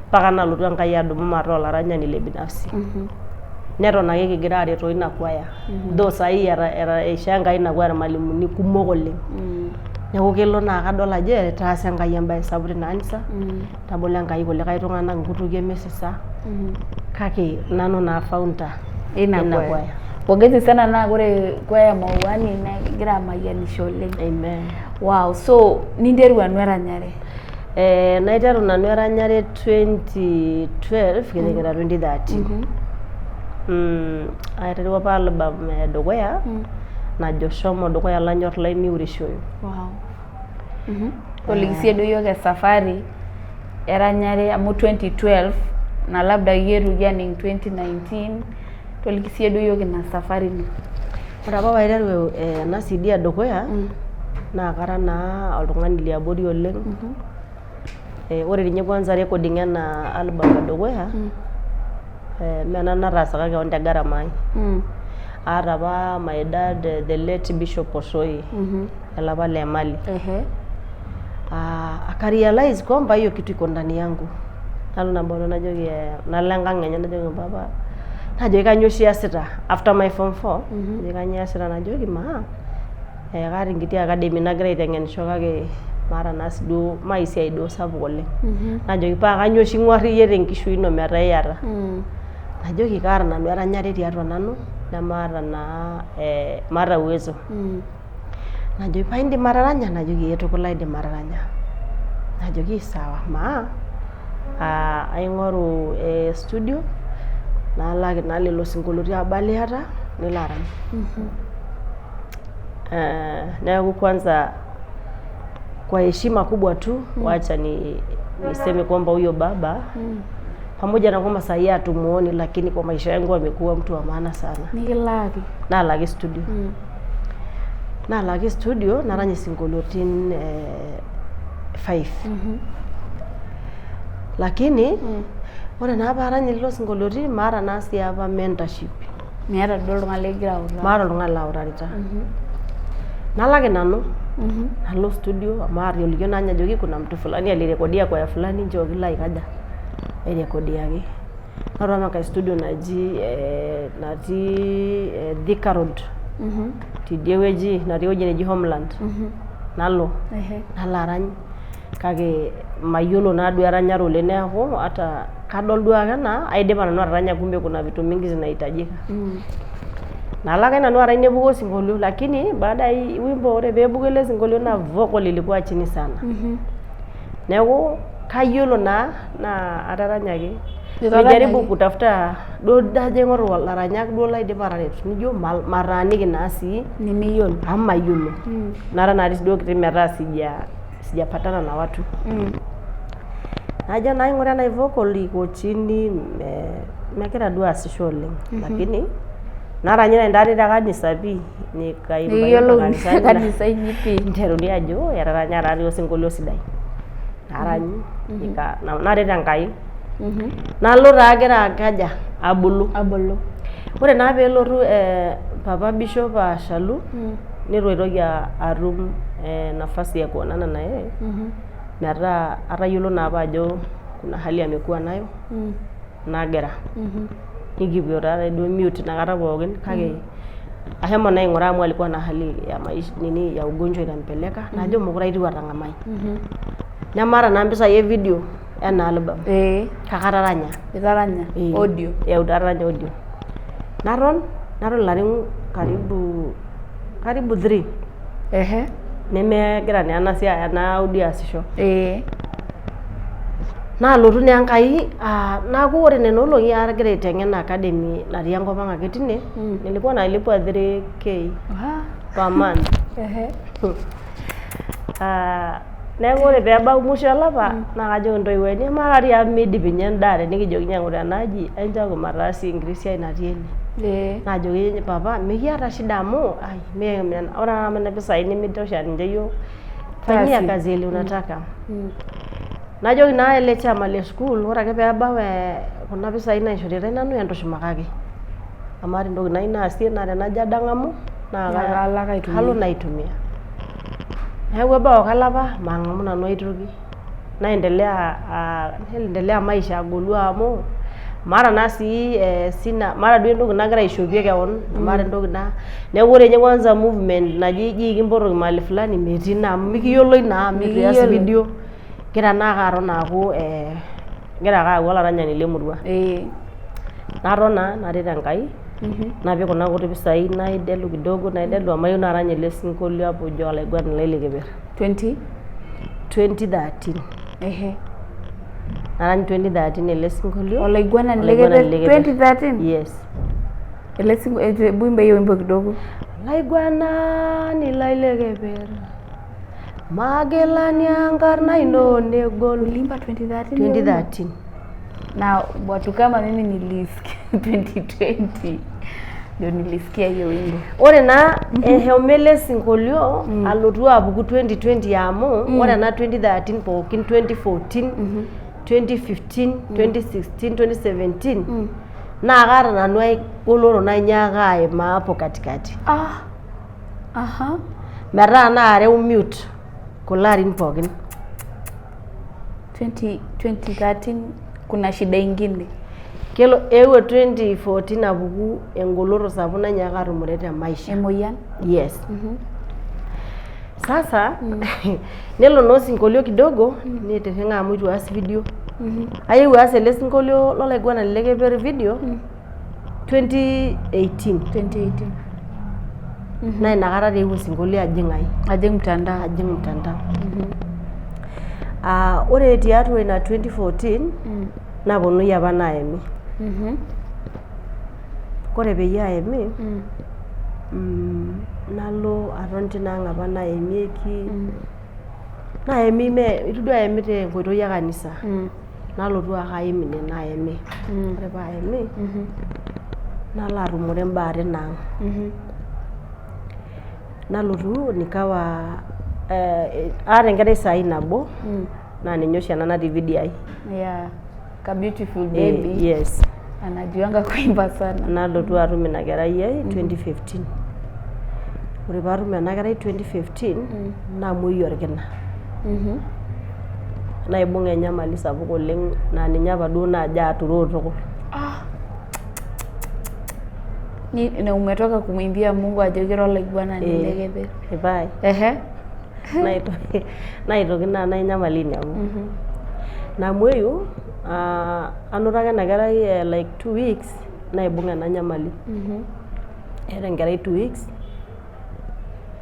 mpaka nalotu Enkai adumu mataa olaranyani le binafsi. Neton ake kigira aretoo ina kwaya. Though saai eishoo Enkai ina kwaya irmalimuni kumok oleng. Neeku kelo naa kadol ajo etaasa Enkai embae sapuk tina anisa, etabolo Enkai kulikae tung'anak inkutukie misisa kake nanu naa founder Ina ina kwaya. kwaya. Pongezi sana naa ore kwaya Mauani naa kegira amayianisho oleng. Amen. Wow, so ninteru anu eranyare. Naiteru nanu eranyare 2012 kijing'ita 2013. Aiterua apa album edukuya najo Shomo Dukuya Lanyorr Lai Miurishoyu. Wow. Toliki siiyie duo iyiok esafari eranyare amu 2012 na labda kietuoki aning 2019 toliki siiyie duo iyiok ina safari ino. Ore apa paiteru ena CD edukuya naa kara naa oltung'ani liabori oleng. Ore ninye kwanza recording ena album edukuya mee nanu nataasaka kewon te gharama ai. Aata apa my dad the late Bishop Osoi olapa le Emali. Akarealize kwamba hiyo kitu iko ndani yangu. Nalo nabo najoki nalo enkang enye najoki mpapa najoki kanyoo oshi iyasita after my form four najoki kanyoo iyasita najoki maa kaata enkiti academy nagira aiteng'enisho kake maata naa sii duo maa esiai duo sapuk oleng. Najoki paa kanyoo oshi ing'uar iyie tenkishui ino metaa iyata. Najoki kaata nanu eranyare tiatua nanu nemaata naa maata uwezo. Najoki paa indim ataranya? Najoki ee tukul aidim ataranya. Najoki sawa maa aing'oru studio naalaki naa lelo sinkolioitin aaba liata nilo arany. Neeku kwanza kwa heshima kubwa tu wacha niseme kwamba huyo baba pamoja na kwamba sahii hatumuoni, lakini kwa maisha yangu amekuwa mtu wa maana sana. Nikilaaki. Naalaki studio. Naalaki studio narany isinkolioitin 5. Lakini ore naa paarany lelo sinkolioitin maata naa sii apa mentorship. Miata duo oltung'ani likigira autaa. Maata oltung'ani lautarita. Nalaki nanu nalo studio amu aatolikio naa ninye ajoki kuna mtu fulani alirekodia kwaya fulani nchoo kilo aikaja airekodiaki. Noto apa enkae studio naji natii Thika Road tidie wueji natii ewueji neji Homeland nalo nalo arany kake mayiolo naaduo eranyare oleng neeku ata kadol duo ake enaa aidipa nanu ataranya kumbe kuna vitu mingi zinahitajika. Nalo ake nanu arany nepuku osinkolio lakini baada ya wimbo ore peepuku ele sinkolio naa vocal ilikuwa chini sana. Neeku kayiolo naa naa ataranyaki. Itaranyaki? Nijaribu kutafuta duo ajo aing'oru ilaranyak duo laidim ataretu nijo mataaniki naa sii Nimiyiolo. amu mayiolo. Nara natii duo kiti metaa sijapatana na watu. Najo naa aing'uraa ena vocal iko chini megira duo aasisho oleng lakini naranyita taatoi te kanisa pii nikaimba Niyiolou kanisani kanisa inyi pii. Niteruni ajo etaranya taatoi osinkolio sidai. Narany naret Enkai. Nalo taa agira aikaja abulu. Abulu. Ore naa peelotu papa bishop ashalu neitu aitoki atum nafasi ya kuonana na yeye metaa atayiolo naa apa ajo kuna hali amekuwa nayo nagira. Nikipuo taatoi duo mute inakata pookin kake ashomo naa aing'uraa amu alikuwa na hali ya maisha nini ya ugonjwa itampeleka najo mekure aitieu atang'amai. Nemaata naa mpisai e video ena album kake ataranya. Itaranya audio. Ataranya audio. Naton naton ilarin karibu karibu 3 nemegira naa ena siai ena audio aasisho. Naalotu naa Enkai neeku ore nena olong'i agira aiteng'en academy natii enkop ang ake tine nilikuwa nalipwa 3K per month. Neeku ore peebau musho olapa naa kajoki intoiwuo ainei amaa taatoi amu miidip ninye endaa tenikijo kinyiang'u tenaaji enchooki mataasie enkiti siai natii ene. Naajoki papa mikiata shida amu ore nena pisai nimitosha ninche iyiok fanyia kazi yenye unataka. Najoki naa ele chairman le sukuul ore ake peebau kuna pisai naishoritae nanu entushumakaki amu aata entoki nayieu naasie naa tenajo ade ang'amu naa kalo naa aitumia. Neeku ebau ake olapa mang'amu nanu aitoki naendelea maisha agolu amu maata naa sii sina maata duo entoki nagira aishopie kewon maata entoki neeku ore ninye kwanza movement naji ji kimpotoki mahali fulani metii naa amu mikiyioloi naa amu eitu ias video igira naake aton aaku igira ake aaku olaranyani lemurua. Naton naa naret Enkai napik kuna kuti pisai naidelu kidogo naidelu amu ayieu narany ele sinkolio apa ojo olaiguanani lai le keper. 20? 2013. Narany 2013 ele sinkolio. Olaiguanani le keper 2013? Yes. Ele sinkolio, ebu imba hiyo wimbo kidogo. Olaiguanani lai le keper magelani enkarna ino negol. Uliimba 2013? 2013. Na watu kama mimi nilisikia 2020 ndio nilisikia hiyo wimbo. Ore naa eshomo ele sinkolio alotu apuku 2020 amu ore ena 2013 pookin 2014 2015 2016 2017 naa kaata nanu ai goloto nainyaaka aimaa hapo katikati. Metaa naareu mute kulo arin pookin. 2013 kuna shida ingine. Kelo eewuo 2014 apuku engoloto sapuk nainyaaka atumore te maisha. Emoyian? Yes. Sasa nelo naa osinkolio kidogo neitirring'a amu eitu aas video. Ayewuo aas ele sinkolio lolaiguanani le keper video 2018. 2018. Naa inakata taa eewuo osinkolio ajing ai. Ajing mtandao. Ajing mtandao. Ore tiatua ina 2014 naponunui apa naayemi. Ore peyie aemi nalo aton tina ang apa naemieki naemi mee itu duo aemi tenkoitoi e kanisa nalotu ake aim ine naemi. Ore paayemi nalo atumore imbaa tina ang. Nalotu nikawa aata enkerai saai nabo naa ninye oshi ena natii video ai. Yeah. Ka beautiful baby. Yes. Anajuanga kuimba sana. Nalotu atum ina kerai ai 2015. Ore paatum ena kerai 2015 namuoyu orkina. Naibung enyamali sapuk oleng naa ninye apa duo naajo aturoo tukul. Ni umetoka kumwimbia Mungu ajo kira olaiguanani le keper. Epae. Naitoki naa ena nyamali ainepu. Namuoyu anoto ake ena kerai like 2 weeks naibung ena nyamali. Eeta enkerai 2 weeks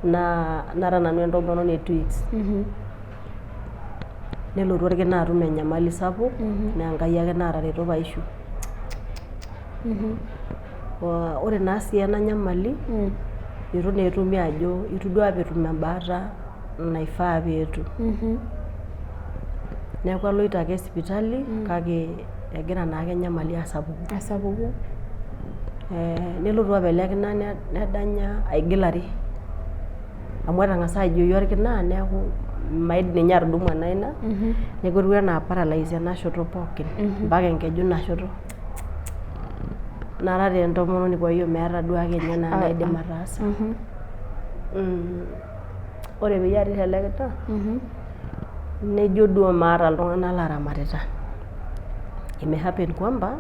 naa nara nanu entomononi e 2 weeks. Nelotu orkina atum enyamali sapuk naa Enkai ake naatareto paishiu. Ore naa sii ena nyamali eitu naa etumi ajo eitu duo apa etum embaata naifaa peetum. Neeku aloito ake sipitali kake egira naake enyamali asapuku. Asapuku. Nelotu apa ele kina nedanya aigil are amu etang'asa ajoyu orkina neeku maidim ninye atudumu ena aina neeku etiu enaa paralyze ena shoto pookin mpaka enkeju ina shoto. Nara taa entomononi kwa hiyo meeta duake ninye naa enaidim ataasa. Ore peyie atirr ele kina nejo duo maata iltung'anak laramatita. Imehappen kwamba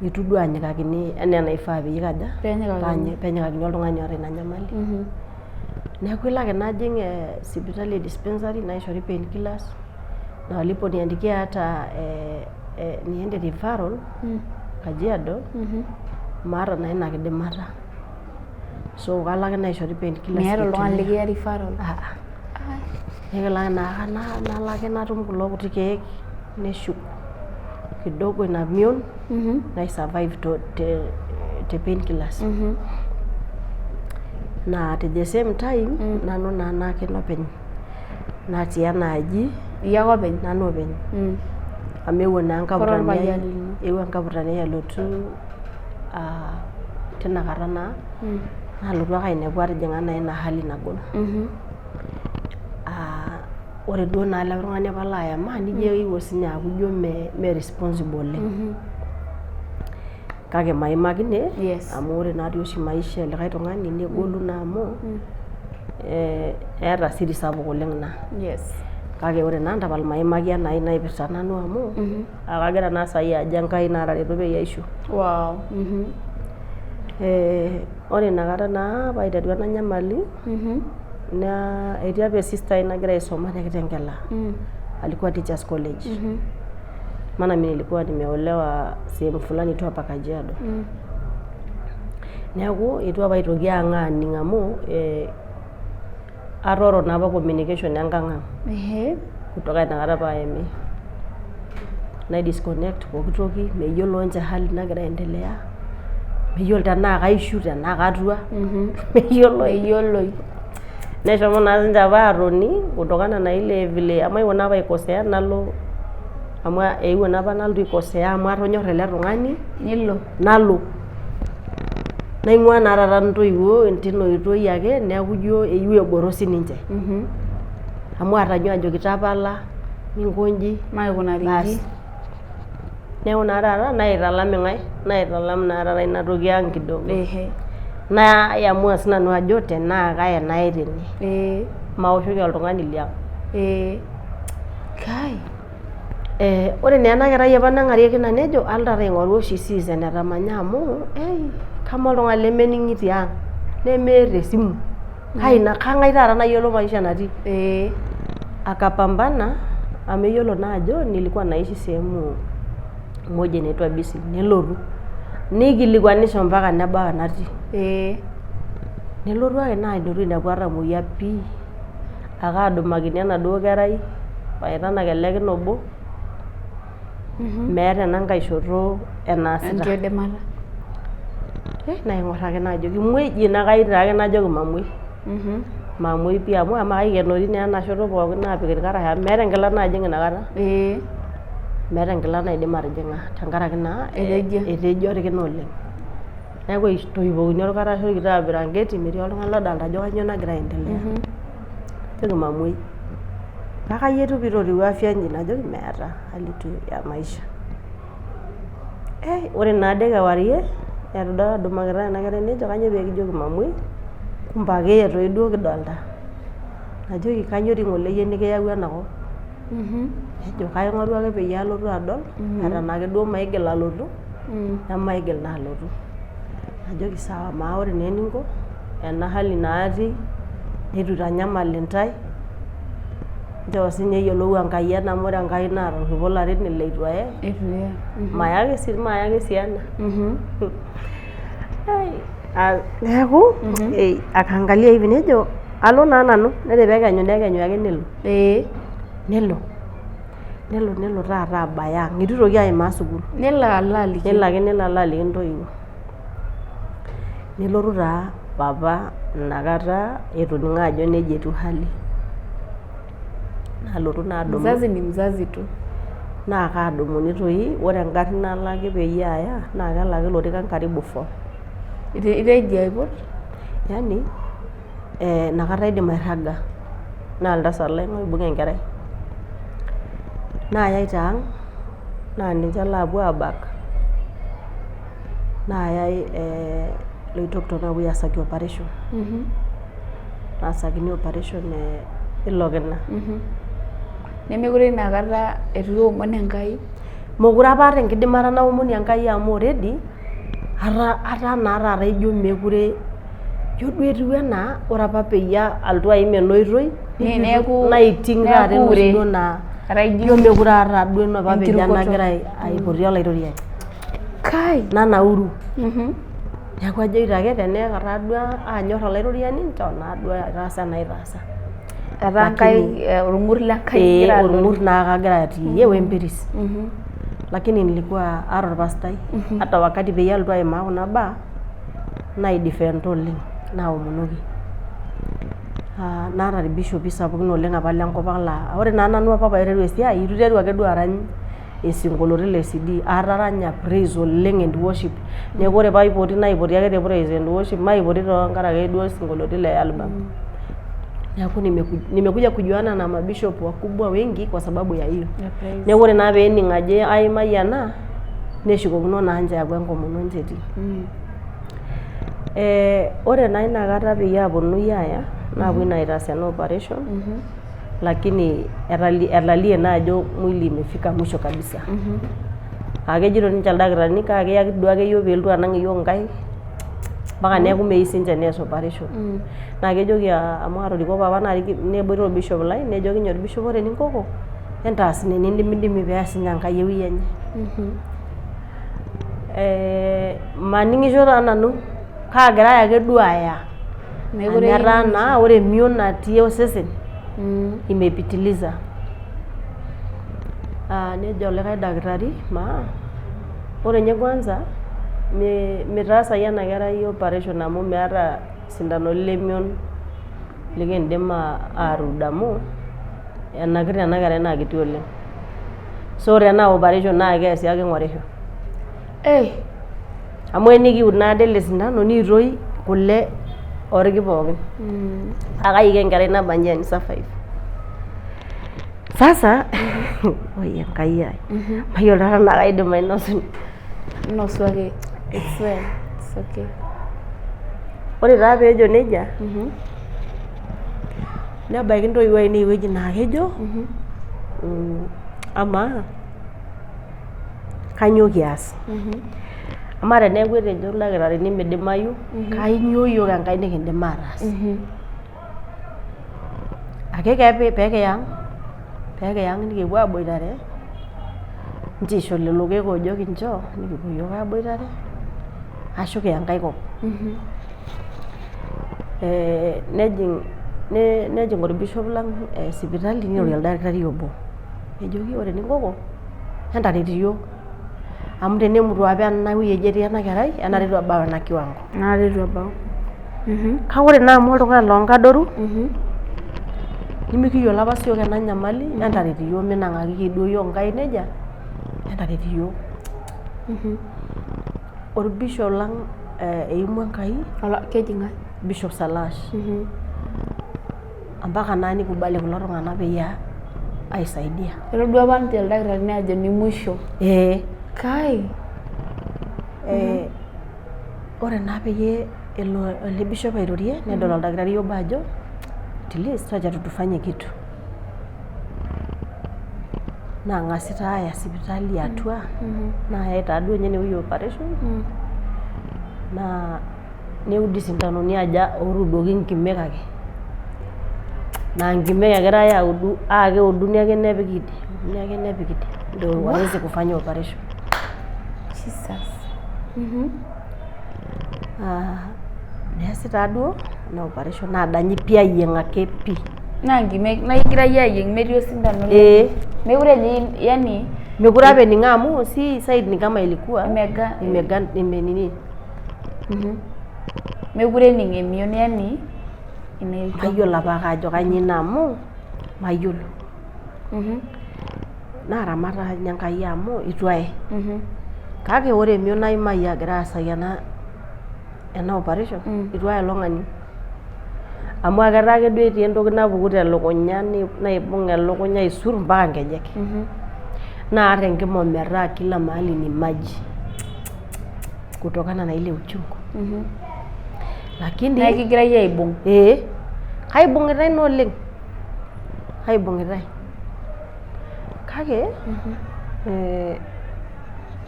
eitu duo anyikakini enaa enaifaa peyie aikaja peenyikakini oltung'ani oota ina nyamali. Neeku elo ake najing sipitali e dispensary naishori painkillers na waliponiandikia hata niende referral Kajiado maata naa ina kidimata. So kalo ake naishori painkillers. Miata oltung'ani likiya referral? Neeku ake nalo ake natum kulo kuti keek neshuk kidogo ina mion naisurvive te painkillers. Naa at the same time nanu naa naken openy natii ena aji. Iyie ake openy? Nanu openy. Amu eewuo naa Kore enkaputani ai orpayian lino? Eewuo enkaputani ai alotu tina kata naa nalotu ake ainepu atijing'a naa ina hali nagol. Ore duo naa ele tung'ani apa laayama nijo eewuo siinye aaku ijo mee responsible oleng. Kake maimaki ine amu ore naatoi oshi maisha e likae tung'ani negolu naa amu eeta siri sapuk oleng ina. Kake ore naa entapal maimaki enai naipirta nanu amu akagira naa saai ajo Enkai naatareto peyie aishiu. Ore inakata naa paiteru ena nyamali naa etii apa esister ai nagira aisoma te Kitengela alikuwa Teachers College maana mimi nilikuwa nimeolewa sehemu fulani tu hapa Kajiado. Neeku eitu apa aitoki ang aning amu atooro naa apa communication enkang ang kutoka inakata paayami nai disconnect pooki toki meyiolo ninche hali nagira aendelea meyiolo tenaa kaishu tenaa katua meyioloi. Meyioloi. Neshomo naa sinche apa atoni kutokana na ile vile amu aewuo naa apa aikosea nalo amu eewuo naa apa nalotu aikosea amu atonyorra ele tung'ani. Nilo. Nalo naing'ua naa taata intoiwuo tina oitoi ake neeku ijo eyieu egoro sininche amu atanyua ajoki tapala minkoji. Maikunari inji. Basi neeku naa taata naitalam ing'ae naitalam naa taata ina toki ang kidogo. Naiamua sinanu ajo tenaa kaye naye tene maoshoki oltung'ani liang. Kai. Ore naa ena kerai apa nang'arieki ina nejo alo taata aing'oru oshi sis enetamanya amu ei kamaa oltung'ani lemening'i tiang nemeeta esimu kai kang'ae taata nayiolo maisha natii. Akapambana amu eyiolo naa ajo nilikuwa naishi sehemu moja inaitwa Bisi nelotu nikilikuanisho mpaka nebau enatii. Nelotu ake naa alotu ainepu atamuoyia pii ake adumakini enaduo kerai paitanak ele kina obo meeta ena nkae shoto enaasita. Enkidimata. Naing'orr ake najoki imuoi dii nakayu taake najoki mamuoi. Mamuoi pii amu amaa kaikenori naa ena shoto pookin aapik irkarash amu meeta enkila najing inakata. Meeta enkila naidim atijing'a tenkaraki naa etejia orkina oleng. Neeku aitoipokini orkarasha orkitaa biranketi metii oltung'ani lodolta ajo kainyoo nagira aendelea. Najoki mamuoi. Kake kai etiu piitotiwuo afya inyi? Najoki meeta hali tu ya maisha. Ore naade kewarie adumakitae ena kerai nejo kainyoo pee kijoki mamuoi kumbe akeye toi duo kidolta. Najoki kainyoo dii ng'ole iyie nikiyawua enakop? Nejo kaing'orua ake peyie alotu adol eton ake duo maigil alotu nemaigil naa alotu. Najoki sawa maa ore naa eninko ena hali naa atii neitu aitanyamal intae nchoo sinye eyiolou Enkai amu ore Enkai naa natorripo ilarin ile eitu aye maya ake sii ena. Ah, neeku akaangalia hivi nejo alo naa nanu, nore peekenyu nekenyu ake nelo. Nelo nelo nelo taata abaya ang', itu itoki aimaa sukuul. Nelo alo aliki. Nelo ake nelo alo aliki intoiwuo. Nelotu taa papa inakata etoning'o ajo nejia etiu hali. Nalotu naa adumu. Mzazi ni mzazi tu. Naa kaadumuni toi, ore engarri nalaki peyie aaya naa kelaki ilorikan karibu four. Itejo aiput? Yaani inakata aidim airraga naa oltasat lai oibung enkerai. Naayai taang naa ninche laapuo aabak naayai Loitoktok apuoi aasaki operation. Naasakini operation ilo kina. Nemekure inakata etu iomon Enkai? Mekure apa aata enkidimata naomonie Enkai amu already ataa naa taata ijo mekure, ijo duo etiu enaa ore apa peyie alotu aim ena oitoi naiting taata enoshi duo naa ijo mekure aata duo enapa pejia nagira aipotie Olaitoriani. Nanauru. Neeku ajoito ake tenetaa duo aanyorr Olaitoriani nchoo naaduo aitaas enaitaasa. Etaa Enkai olng'ur le Nkai igira adol. Olng'ur naake agira atiie we mpiris. Lakini nilikuwa aata orpastai hata wakati peyie alotu aimaa kuna baa naidifenda oleng naomonoki. Naata irbishopi sapukin oleng apa lenkop ang laa ore naa nanu apa paiteru esiai itu aiteru ake duo arany isinkolioitin le CD, ataranya praise oleng and worship. Neeku ore paipoti naipoti ake te praise and worship maipoti tenkaraki duo isinkolioitin le album. Neeku nimekuja kujuana na mabishop wakubwa wengi kwa sababu ya hiyo. Neeku ore naa peening ajo aimayie ena neshukokino naa ninche aaku enkomono enche etii. Ore naa inakata peyie aaponunui aaya naapuoi naa aitaas ena operation lakini etalie naa ajo mwili imefika mwisho kabisa. Aa kejito ninche ildakitarini kaa kiyaki duake iyiook piilotu anang iyiook inkaik mpaka neeku meyieu sinche nees operation. Naa kejoki amu atoriko papa neboita orbishop lai nejoki ninye orbishop ore eninkoko entaas ina enindimidimi pees ninye Enkai ewueji enye. Maning'isho taa nanu kaagirai ake duo aaya amu etaa naa ore emion natii osesen imepitiliza. Nejo olikae dakitari maa ore ninye kwanza mitaasai ena kerai operation amu meeta isindanoni lemion likindim atuud amu enakita ena kerai naa kiti oleng. So tenaa operation naa keesi ake ing'orisho. Amu enikiud naadi ele sindano niitoi kule orki pookin. Paa kai iko enkerai nabanji eni survive? Sasa oi Enkai ai mayiolo taa tenaa kaidim ainosu. Inosu ake. It's well. It's okay. Ore taa peejo nejia nebaiki intoiwuo ainei ewueji naa kejo amaa kainyoo kias? Amaa teneeku etejo ildakitarini midimayu kainyoo iyiok Enkai nikindim ataas? Ake pee kiya ang nikipuo aboitare nchoo isho lelo keek oojo kinchoo nikipuo iyiok aboitare ashu kiya enkae kop. Nejing orbishop lang sipitali nirorie oldakitari obo nejoki ore eninkoko entaret iyiok amu tenemutu apa ena wueji etii ena kerai enaata eitu ebau ena kiwango. Enaata eitu ebau. Kake ore naa amu oltung'ani loonkadorru nimikiyiolo apa siyiok ena nyamali entaret iyiok minang'akiki duo iyiok inkaik nejia entaret iyiok. Orbishop lang eimua Enkai. Keji ng'ae? Bishop Salash. Mpaka naa nikubali kulo tung'anak peyie aisaidia. Etodua apa ninche ildakitarini ajo ni mwisho. Ee. Kai. Ore naa peyie elo ele bishop airorie nedol oldakitari obo ajo at least wacha tu tufanye kitu. Nang'asi taa aaya sipitali atua nayai taaduo ninye inewueji e operation naa neudi isindanoni aja otuudoki nkimek ake naa nkimek egirai audu aa keuduni ake nepiki idie euduni ake nepiki idie ndio waweze kufanya operation. Jesus. Neesi taaduo ena operation naadanyi pii ayieng ake pii. Naa nkimek naa ikigirai ayieng metii osindano. Ee. Mekure ninye yani. Mekure apa ening'o amu si side ni kama ilikuwa Imega. Imega imenini. Mekure ening emion yani. Mayiolo apake ajo kainyoo ina amu mayiolo. Naaramat taa ninye Enkai amu itu aye. Kake ore emion naimayie agira aasaki ena operation itu aiolong aning. Amu eketaa ake duo etii entoki napuku telukunya naibung elukunya aisur mpaka nkejek. Naar enkima ometaa kila mahali ni maji kutokana na ile uchungu. Lakini Naa ekigirai aibung. Ee, kaibung'itai naa oleng, kaibung'itai. Kake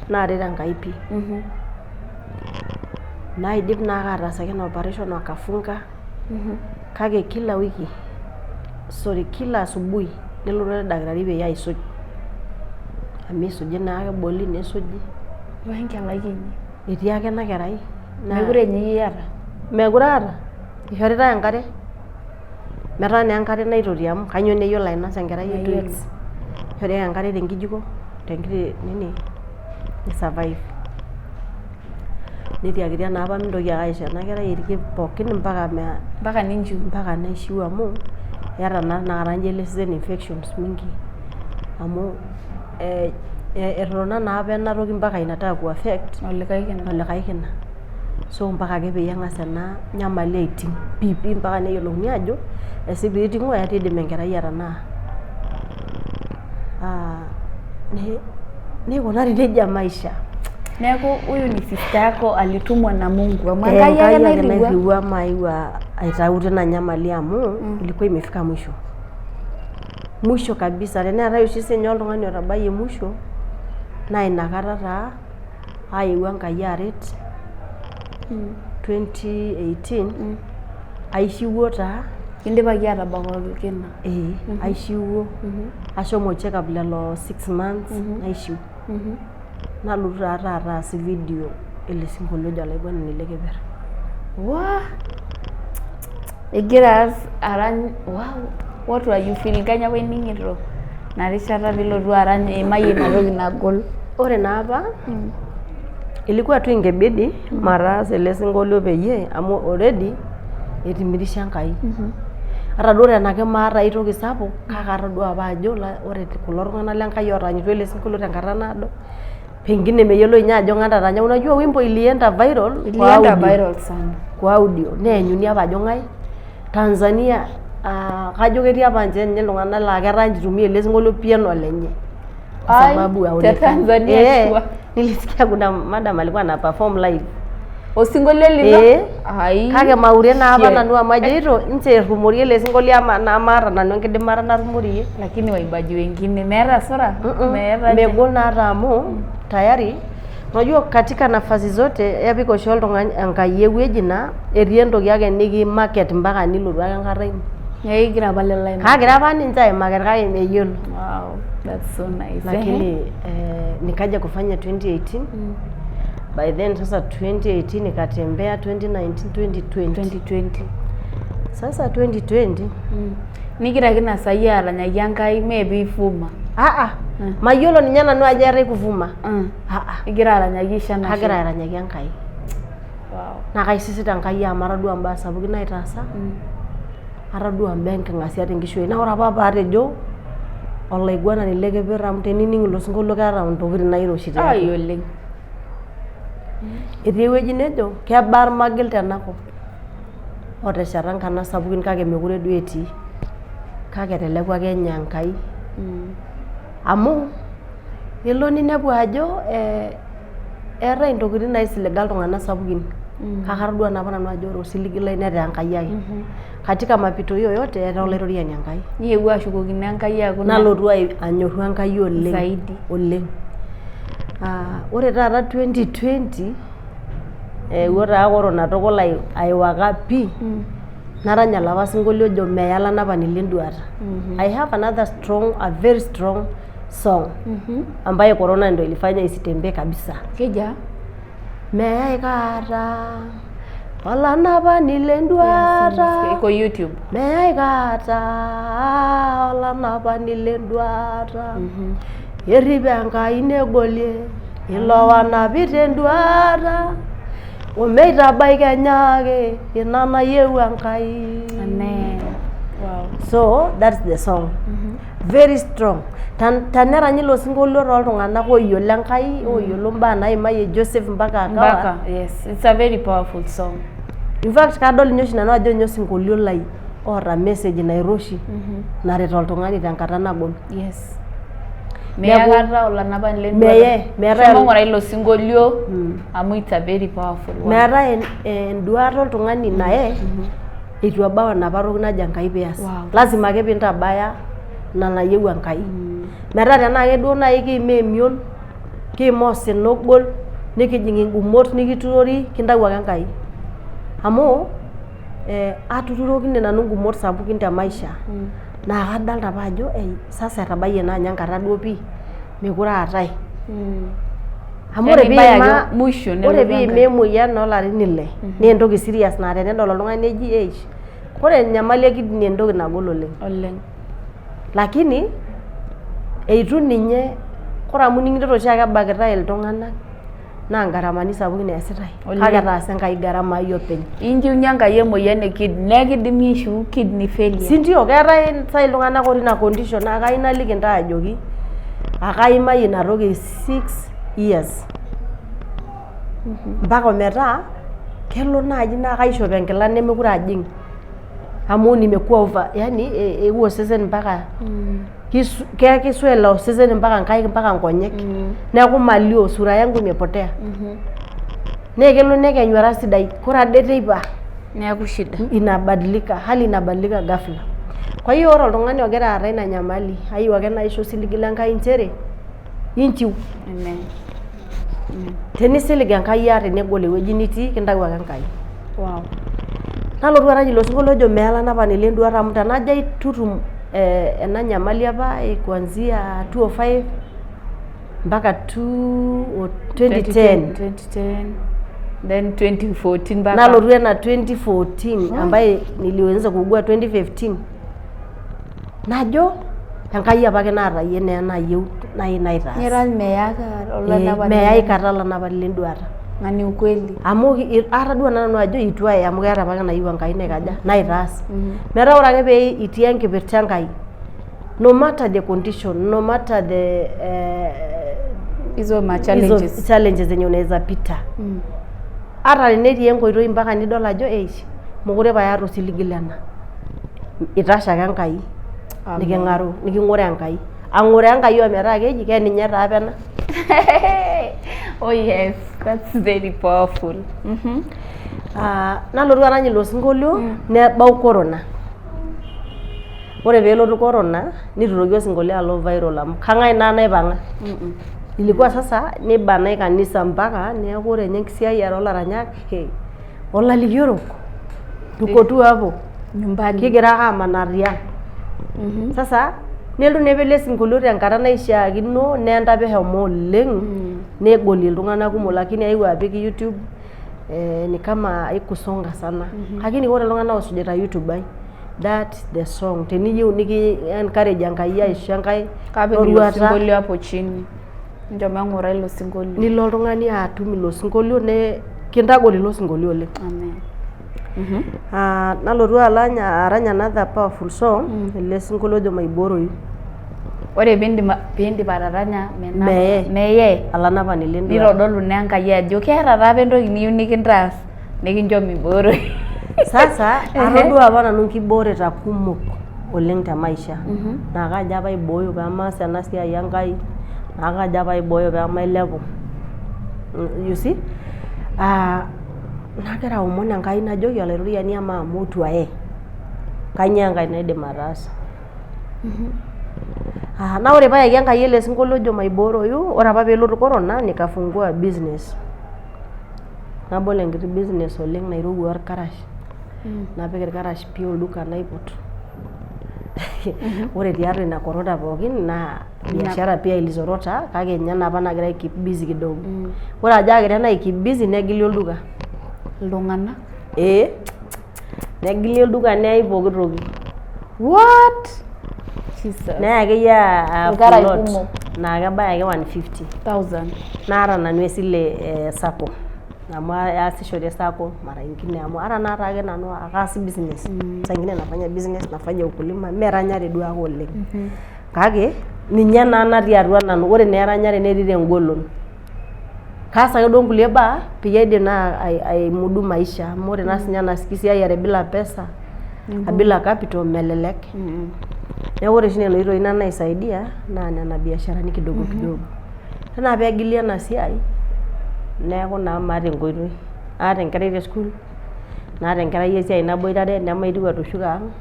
naaret Enkai pii. Naidip naake ataasaki ina operation wakafunga kake kila wiki sorry kila asubuhi nelotu ele dakitari peyie aisuj amu isuji naa keboli nisuji. Wenkerai enye. Etii ake ena kerai. Mekure ninye iyata. Mekure aata, ishoritae enkare. Metaa naa enkare naitoti amu kainyoo naa eyiolo ainosa enkerai e 2 weeks. Ishori ake enkare tenkijiko tenkiti nini ni survive. Netiakitia naa apa mintoki ake aisho ena kerai irkeek pookin mpaka Mpaka ninchiu. Mpaka naishiu amu eeta naa tenakata nji ele sesen infections mingi amu etotona naa apa ena toki mpaka inataka ku affect Olikae kina. Olikae kina. So mpaka ake peyie eng'as ena nyamali aiting pii mpaka neyiolouni ajo esipa eiting'o eitu eidim enkerai atanaa. Neikunari nejia maisha. Neeku huyu ni sister yako alitumwa na Mungu amu Enkai ake nairriwua. Nairriwua maeu aitau tina nyamali amu ilikuwa imefika mwisho. Mwisho kabisa teneetae oshi siinye oltung'ani otabayie mwisho naa inakata taa ayewuo Enkai aret 2018 aishiwuo taa. Kindipaki atabak orkina. Ee, aishiwuo. Ashomo check up lelo 6 months naishiu. Nalotu taa taata aas video ele sinkolio ojo Olaiguanani le Keper. Wah! Igira aas arany wow! What were you feeling? Kainyoo apa ining'ito ina rishata piilotu arany iimayie ina toki nagol? Ore naa apa ilikuwa tu ingebidi mataasa ele sinkolio peyie amu already etimirishe Enkai. Ata duo tenaa kemaata ai toki sapuk kake atodua apa ajo ore kulo tung'anak le Nkai ootanyutua ele sinkolio tenkata naado pengine meyioloi ninye ajo ng'ae natanya. Unajua wimbo ilienda viral kwa Ilienda audio. viral sana. Kwa audio neenyuni apa ajo ng'ae Tanzania kajo ketii apa nche ninye iltung'anak laa ketaa nche itumia ele sinkolio piano lenye. Kwa Ai, sababu te haonekani. Tanzania Eh, sure. nilisikia kuna madam alikuwa ana perform live. Osinkolio lino? Eh. Ai. Kake maure naa apa Shit. nanu amu ajoito nche errumorie ele sinkolio ama naa maata nanu enkidimata narumorie. Lakini waimbaji wengine meeta sura? Meeta Megol naa amu tayari unajua katika nafasi zote epik oshi oltung'ani Enkai ewueji naa etii entoki ake niki market mpaka nilotu ake enkata ino. Kegira apa lelo aimaki. Kagira apa ninche ai market kake meyiolo. Wow, that's so nice. Lakini nikaja kufanya 2018. By then sasa 2018 nikatembea 2019 2020. 2020. Sasa 2020 Nigira ake ina saa iyie aranyaki Enkai mee piifuma. aa mayiolo ninye nanu ajo eetae kuvuma. Aa Igira aranyaki aisho enashe. Kagira aranyaki Enkai. Wow. Naa kaisisita Enkai amu atadua imbaa sapukin naitaasa. Atadua imbaa enking'asia tenkishui ai. Naa ore apa paatejo olaiguanani le keper amu tenining ilo sinkolio keeta intokitin nairoshi tiatua. Ai oleng. Etii ewueji nejo kebaa irmagil tenakop ootesheta nkanat sapukin kake mekure duo etii. Kake etelekua ake ninye Enkai. Amu elo ninepu ajo eetae intokitin naisiliga iltung'anak sapukin. Kake atodua naa apa nanu ajo ore osiligi lai netaa Enkai ake. Katika mapito yoyote etaa olaitoriani Enkai. Niewuo ashukokino Enkai aaku Nalotu anyorru Enkai oleng. Zaidi. Oleng. Ore taata 2020 eewuo taa corona tukul aiwaka pii narany olapa sinkolio ojo meya olanapani lenduata. I have another strong, a very strong song ambayo corona ndo ilifanya isitembee kabisa. Kejaa? Meya aikata, Olanapani lenduata. Iko YouTube. Meye aikata olanapani lenduata. Errip Enkai negolie ilo onapita enduata omeitabai kenya ake ina nayieu Enkai. Amen. Wow. So that's the song. Very strong. Teneranyi ilo sinkolio tooltung'anak ooyiolo Enkai, ooyiolo imbaa naimayie Joseph mpaka akawa. Mpaka, yes. It's a very powerful song. In fact kadol ninye oshi nanu ajo ninye osinkolio lai oota message nairoshi naret oltung'ani tenkata nagol. Yes. Neeku- Meya olanapani le Meye, meetae Shomo ng'ura ilo sinkolio amu it's a very powerful one. Meetae enduata oltung'ani naye eitu ebau enapa toki najo Enkai pias. Wow. Lazima ake pintabaya ina nayieu Enkai. Metaa tenaa keduo naaji kiimaa emion, kiimaa osina ogol, nikijing ingumot nikiturori, kintau ake Enkai. Amu atuturokine nanu ingumot sapukin te maisha naa kadalta apa ajo sasa etabayie naa ninye enkata duo pii mekure aatae. Amu ore Yani ibaya piima ake mwisho ore nelotu piima Enkai. emoyian oolarin ile naa entoki serious naa tenedol oltung'ani neji eish. Ore enyamali e kidney entoki nagol oleng. Oleng. Lakini eitu ninye ore amu ining'ito oshiake ebakitae iltung'anak naa ngaramani sapukin eesitae Oleng. kake etaasa Enkai gharama ai openy. Inchiunye Enkai emoyian e kidney naa ekidimi aishiu kidney failure. Sindio keetae sai iltung'anak otii ina condition naa kayieu naliki intae ajoki akaimayie ina toki 6 years mpaka ometaa kelo naaji naa kaishop enkila nemekure ajing amu nimekuwa over yani eewuo osesen mpaka kiswela osesen mpaka nkaik mpaka nkonyek neeku malio sura yangu imepotea. Naa kelo nekenyu ara sidai kore ade teipa Neeku shida. Inabadilika, hali inabadilika ghafla. Kwa hiyo ore oltung'ani ogira aata ina nyamali ayieu ake naisho osiligi le Nkai nchere inchiu. Amen. Tenisilig Enkai ata tenegol ewueji nitii kintau ake Enkai. Wow. Nalotu arany ilo sinkolio ojo meya olanapani lenduata amu tenajo aitutum ena nyamali apa kuanzia 205 mpaka 2010. 2010. Then 2014 mpaka Nalotu ena 2014 ambaye niliweza kuugua 2015. Najo Enkai apake naatayie naa enayieu nai naitaas. Nira meyaka olanapani. Meya aikata olanapani lenduata. Na ni ukweli. Amu atadua naa nanu ajo eitu ae amu keeta apake enayieu Enkai naikaja naitaas. Metaa ore ake pee itii enkipirta Enkai no matter the condition, no matter the Hizo ma hizo challenges. challenges zenye unaweza pita. Ata tenetii enkoitoi mpaka nidol ajo eish mokure pae aata osiligi lena. Itashe ake Enkai niking'aru niking'oroo Enkai. Ang'oroo Enkai ometaa keji keninye taa apa ena. Oh yes, that's very powerful. Nalotu arany ilo sinkolio nebau corona. Ore peelotu corona nitutoki osinkolio alo viral amu kang'ae naa naipang'a. Ilikuwa sasa nibanae kanisa mpaka neeku ore ninye enkisiayiare oolaranyak olalikiorok tuko tu hapo Nyumbani. kigira ake amanaa tiang'. Sasa nelotu naa ele sinkolio tenkata naishiakino nentape eshomo oleng negolie iltung'anak kumok lakini aewuo apik YouTube ni kama haikusonga sana. Lakini ore iltung'anak oosujita YouTube ai that the song teniyieu niki encourage Enkai aisho enkae Kapik ilo roruata sinkolio hapo chini. Ncho maing'ura ilo sinkolio. Nilo oltung'ani atum ilo sinkolio ne kintagol ilo sinkolio oleng. Amen. Nalotu arany another powerful song ele sinkolio ojo maibooroyu. Ore piindip ataranya Meye. meye Olanapani lenduata. Nitodolu naa Enkai ajo keeta taa apa entoki niyieu nikintaas nikincho mibooroi. Sasa atodua apa nanu nkibooreta kumok oleng te maisha naa kajo apa aibooyo pee maas ena siai Enkai naa kajo apa aibooyo pee mailepu. You see? Nagira aomon Enkai najoki Olaitoriani amaa amu eitu ae kainyoo enkae naidim ataasa. Naa ore pee ayaki Enkai ele sinkolio ojo maibooroyu ore apa peelotu corona nikafungua business. Nabol enkiti business oleng nairowua orkarash. Napik irkarash pii olduka naiput. Ore tiatua ina corona pookin naa biashara pia ilizorota kake ninye naapa nagira ai keep busy kidogo. Ore ajo agira ena ai keep busy negili olduka. Iltung'anak. Ee, negili olduka neyai pooki toki. What? Jesus. Neya akeyie a Ilkarai plot kumok. naa kebaya ake 150. Thousand. Naata nanu esile e sacco amu aasishore sacco mara ingine amu ata naa taake nanu akaas business. Saa ingine nafanya business, nafanya ukulima, mee eranyare duo ake oleng. Kake ninye naa natii atua nanu, ore naa eranyare netii tengolon. Kaas ake duo nkulie baa peyie aidim naa aimudu maisha amu ore naa sinye ena kisiayiare bila pesa bila capital melelek. Neeku ore oshi nena oitoi nanu naisaidia naa nena biasharani kidogo kidogo. Ore naa peegili ena siai neeku naa maata enkoitoi, aata enkerai te sukuul, naata enkerai esiai naboitare nemaitieu atushuko ang',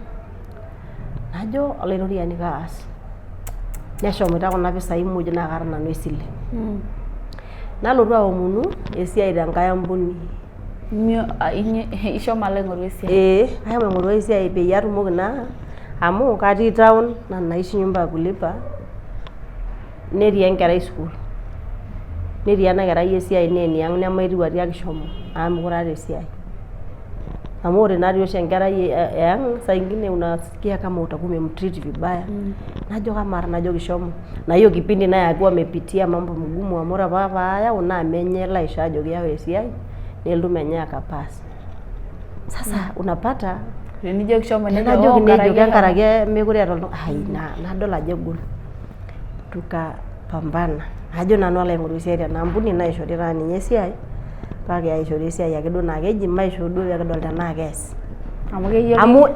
najo Olaitoriani kaas. Neshomoita kuna pisai muj naa kaata nanu esile. Nalotu aomonu esiai tenkae ampuni. Ishomo alo aing'oru esiai? Ee, ashomo aing'oru esiai peyie atumoki naa amu katii town na naishi nyumba ya kulipa netii enkerai sukuul, netii ena kerai esiai naa eniang' nemaitieu atiaki shomo amu mekure aata esiai. Amu ore naatoi oshi enkerai e ang' saa ingine unasikia kama utakuwa umemtreat vibaya. Najo kamaa tenajoki shomo na hiyo kipindi naye akiwa amepitia mambo mgumu amu ore apa paayau naa menye laishoo ajoki yau esiai nelotu menye akapass. Sasa unapata Tenijoki shomo nejo tenajoki oh nejo nkaraki kenkaraki mekure eeta oltung'ani ai nadol ajo egol. Tukapambana najo nanu alo aing'oru esiai tena ampuni naishori taa ninye esiai kake aishori esiai ake duo naa keji maishoo duo pee kidol tenaa kees. Amu keyiolo Amu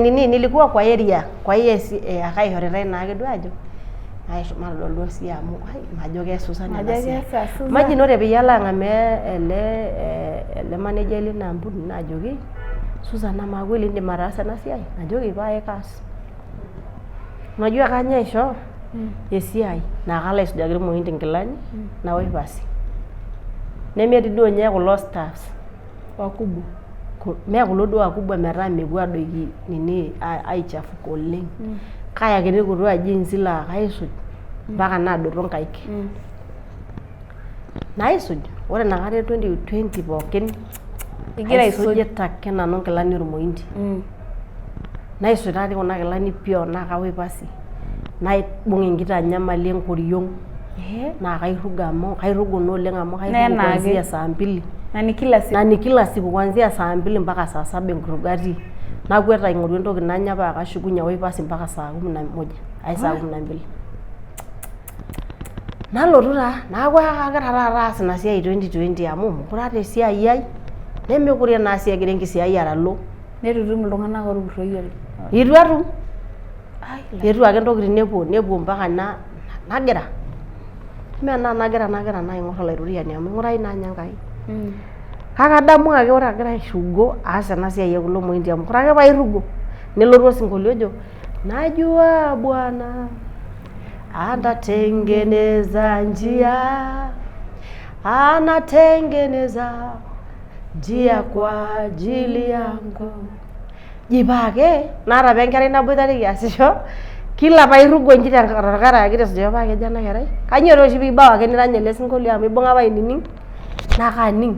nini nilikuwa kwa area kwa hiyo akaishoritae naake duo ajo matodol duo sii amu ai majo kees Susan ena Majo siai. kees Susan. Imagine ore peyie alo ang'amaa ele manejai lina ampuni naajoki Susan amaa kweli indim ataasa ena siai? Najoki pae kaas. Unajua kanyoo aishoo? Esiai naa kalo aisujaki irmoindi inkilani naosh pasi. Nemetii duo ninye kulo staffs wakubwa. Mee kulo duo wakubwa metaa mepuo adoiki nini aichafuka oleng. Kayakini kutua jeans laa kaisuj mpaka naadotu nkaik. Naisuj ore inakata e 2020 pookin Igira aisuj. aisujita ake nanu nkilani ormoindi. Naisuj taatoi kuna kilani pii naa kaosh pasi naibung enkitanyamali enkoriong naa kairugo amu kairugo naa oleng amu kairugo Nenaake. kuanzia saa mbili Na ni kila siku. na ni kila siku kuanzia saa mbili mpaka saa saba enkirugo atii. Nakwet aing'oru entoki nanya paa kashukunye aosh pasi mpaka saa kumi na moja ai saa kumi na mbili. Nalotu taa neeku kagira taata aas ina siai 2020 amu mekure aata esiai ai nemekure naa sii egira enkisiayiare alo. Neitu itum iltung'anak ootupurroyie? Eitu atum. Eitu ake ntokitin nepuo nepuo mpaka nagira. Mee enaa nagira nagira naa aing'or Olaitoriani amu ing'urayu naa ninye Enkai. Kake adamu ake ore agira airugo aas ena siai e kulo mointi amu ore ake pairugo nelotu osinkolio ojo najua bwana atatengeneza njia, anatengeneza njia kwa ajili yangu. Ji paake naata apa enkerai naboitare kiasisho kila pairugo inji torkaraki kitesuja paa kejo ena kerai kanyoo doi oshi pibau ake nirany ele sinkolio amu ibung'a apa ainining naa kaaning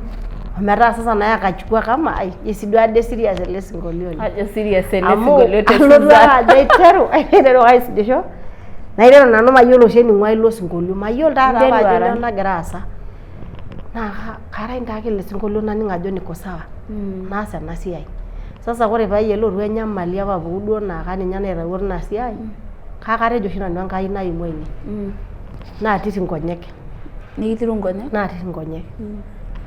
ometaa sasa naye akachukua kama ai ijo sii duo ade serious ele sinkolio oleng. Ajo serious ele Amu sinkolio te alotu ake Susan. ajo aiteru aiteru aisujisho naiteru nanu mayiolo oshi ening'ua ilo sinkolio mayiolo taata apa Interu ajo arany. nyoo nagira aasa naa karany taake ele sinkolio naning ajo niko sawa naas ena siai. Sasa ore paayiolou enyamali apa apuku duo naa kaninye naitawuo tina siai kake atejo oshi nanu Enkai naimu ene naatir inkonyek. Nikitiru nkonyek? Naatir inkonyek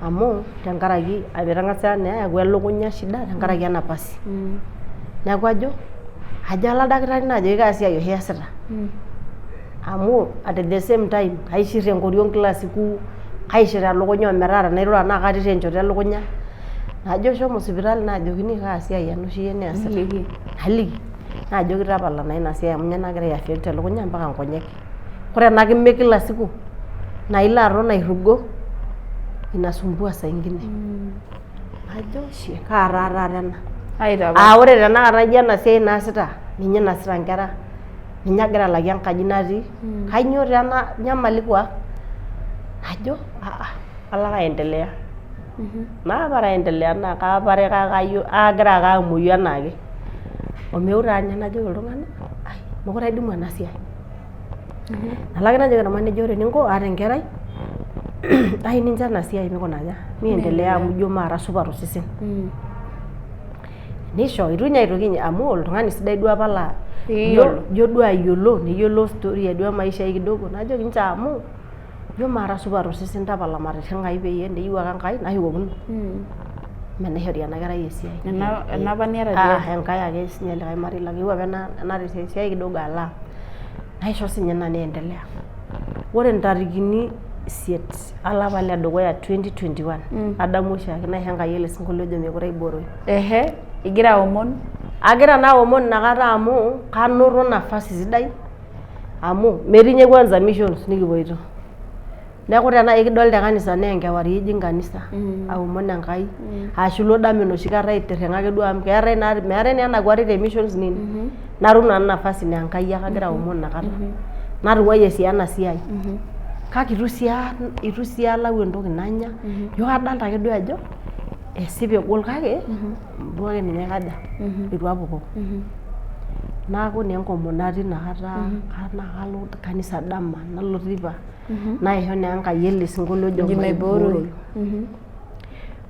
amu tenkaraki etang'asa naa ayau elukunya shida tenkaraki ena pasi. Neeku ajo, ajo alo oldakitari naajoki kaa siai oshi iyasita amu at the same time kaishir enkoriong kila siku, kaishir elukunya ometaa tenairura naa katii tenchoto elukunya. Najo shomo sipitali naajokini kaa siai ena oshi iyie niasita. Naliki naajoki tapala naa ina siai amu ninye nagira ai affect elukunya mpaka nkonyek. Ore ena kima e kila siku naa ilo aton airugo inasumbua saa ingine. Najo shi kaa taa taata ena. Aa ore tenakata ijo ena siai naasita ninye einasita inkera, ninye agira alakie enkaji natii, kainyoo taa ena nyamali kwa? Najo aa alo ake aendelea. Naapare aendelea naa kaapare kake agira ake amuoyu enaake. Omeu taa ninye najoki iltung'anak ai mekure aidimu ena siai. Nalo ake najoki ormaneja ore eninko aata enkerai ayieu nincho ena siai mikuna aja miendelea amu ijo maara supat osesen. Nisho itu ninye aitoki amu oltung'ani sidai duo apa laa ijo duo ayiolo neyiolo story duo emaisha ai kidogo najoki nchoo amu ijo maara supat osesen tapala matirring'ayu peyie eneyieu ake Enkai nashukokino. Omenaishori ena kerai esiai. Ena apa niata tiang'? Enkae ake sinye likae marei lang eewuo apa ena esiai kidogo alo ang'. Naisho sinye ina neendelea. Ore ntarikini isiet olapa ledukuya 2021 adamu oshiake naisho Enkai ele sinkolio ojo mekure aibooroyu. Ehe, igira aomon? Agira naa aomon inakata amu kanoto nafasi sidai amu metii ninye kwanza missions nikipoito. Neeku tenaa ekidol te kanisa naa enkewarie ijing kanisa aomon Enkai ashu ilo dama enoshi kata aitirring'a ake duo amu keetae naa meetae naa enakwati te missions nini. Natum nanu nafasi naa Enkai ake agira aomon inakata. Natung'uayie sii ena siai. Kake itu sii alau entoki nanya, ijo kadalta ake duo ajo esipa egol kake duo ake ninye aikaja itu apukoo. Neeku naa enkomono atii inakata naa kalo kanisa dama nalo teipa naisho naa Enkai ele sinkolio ojo maibooroyu.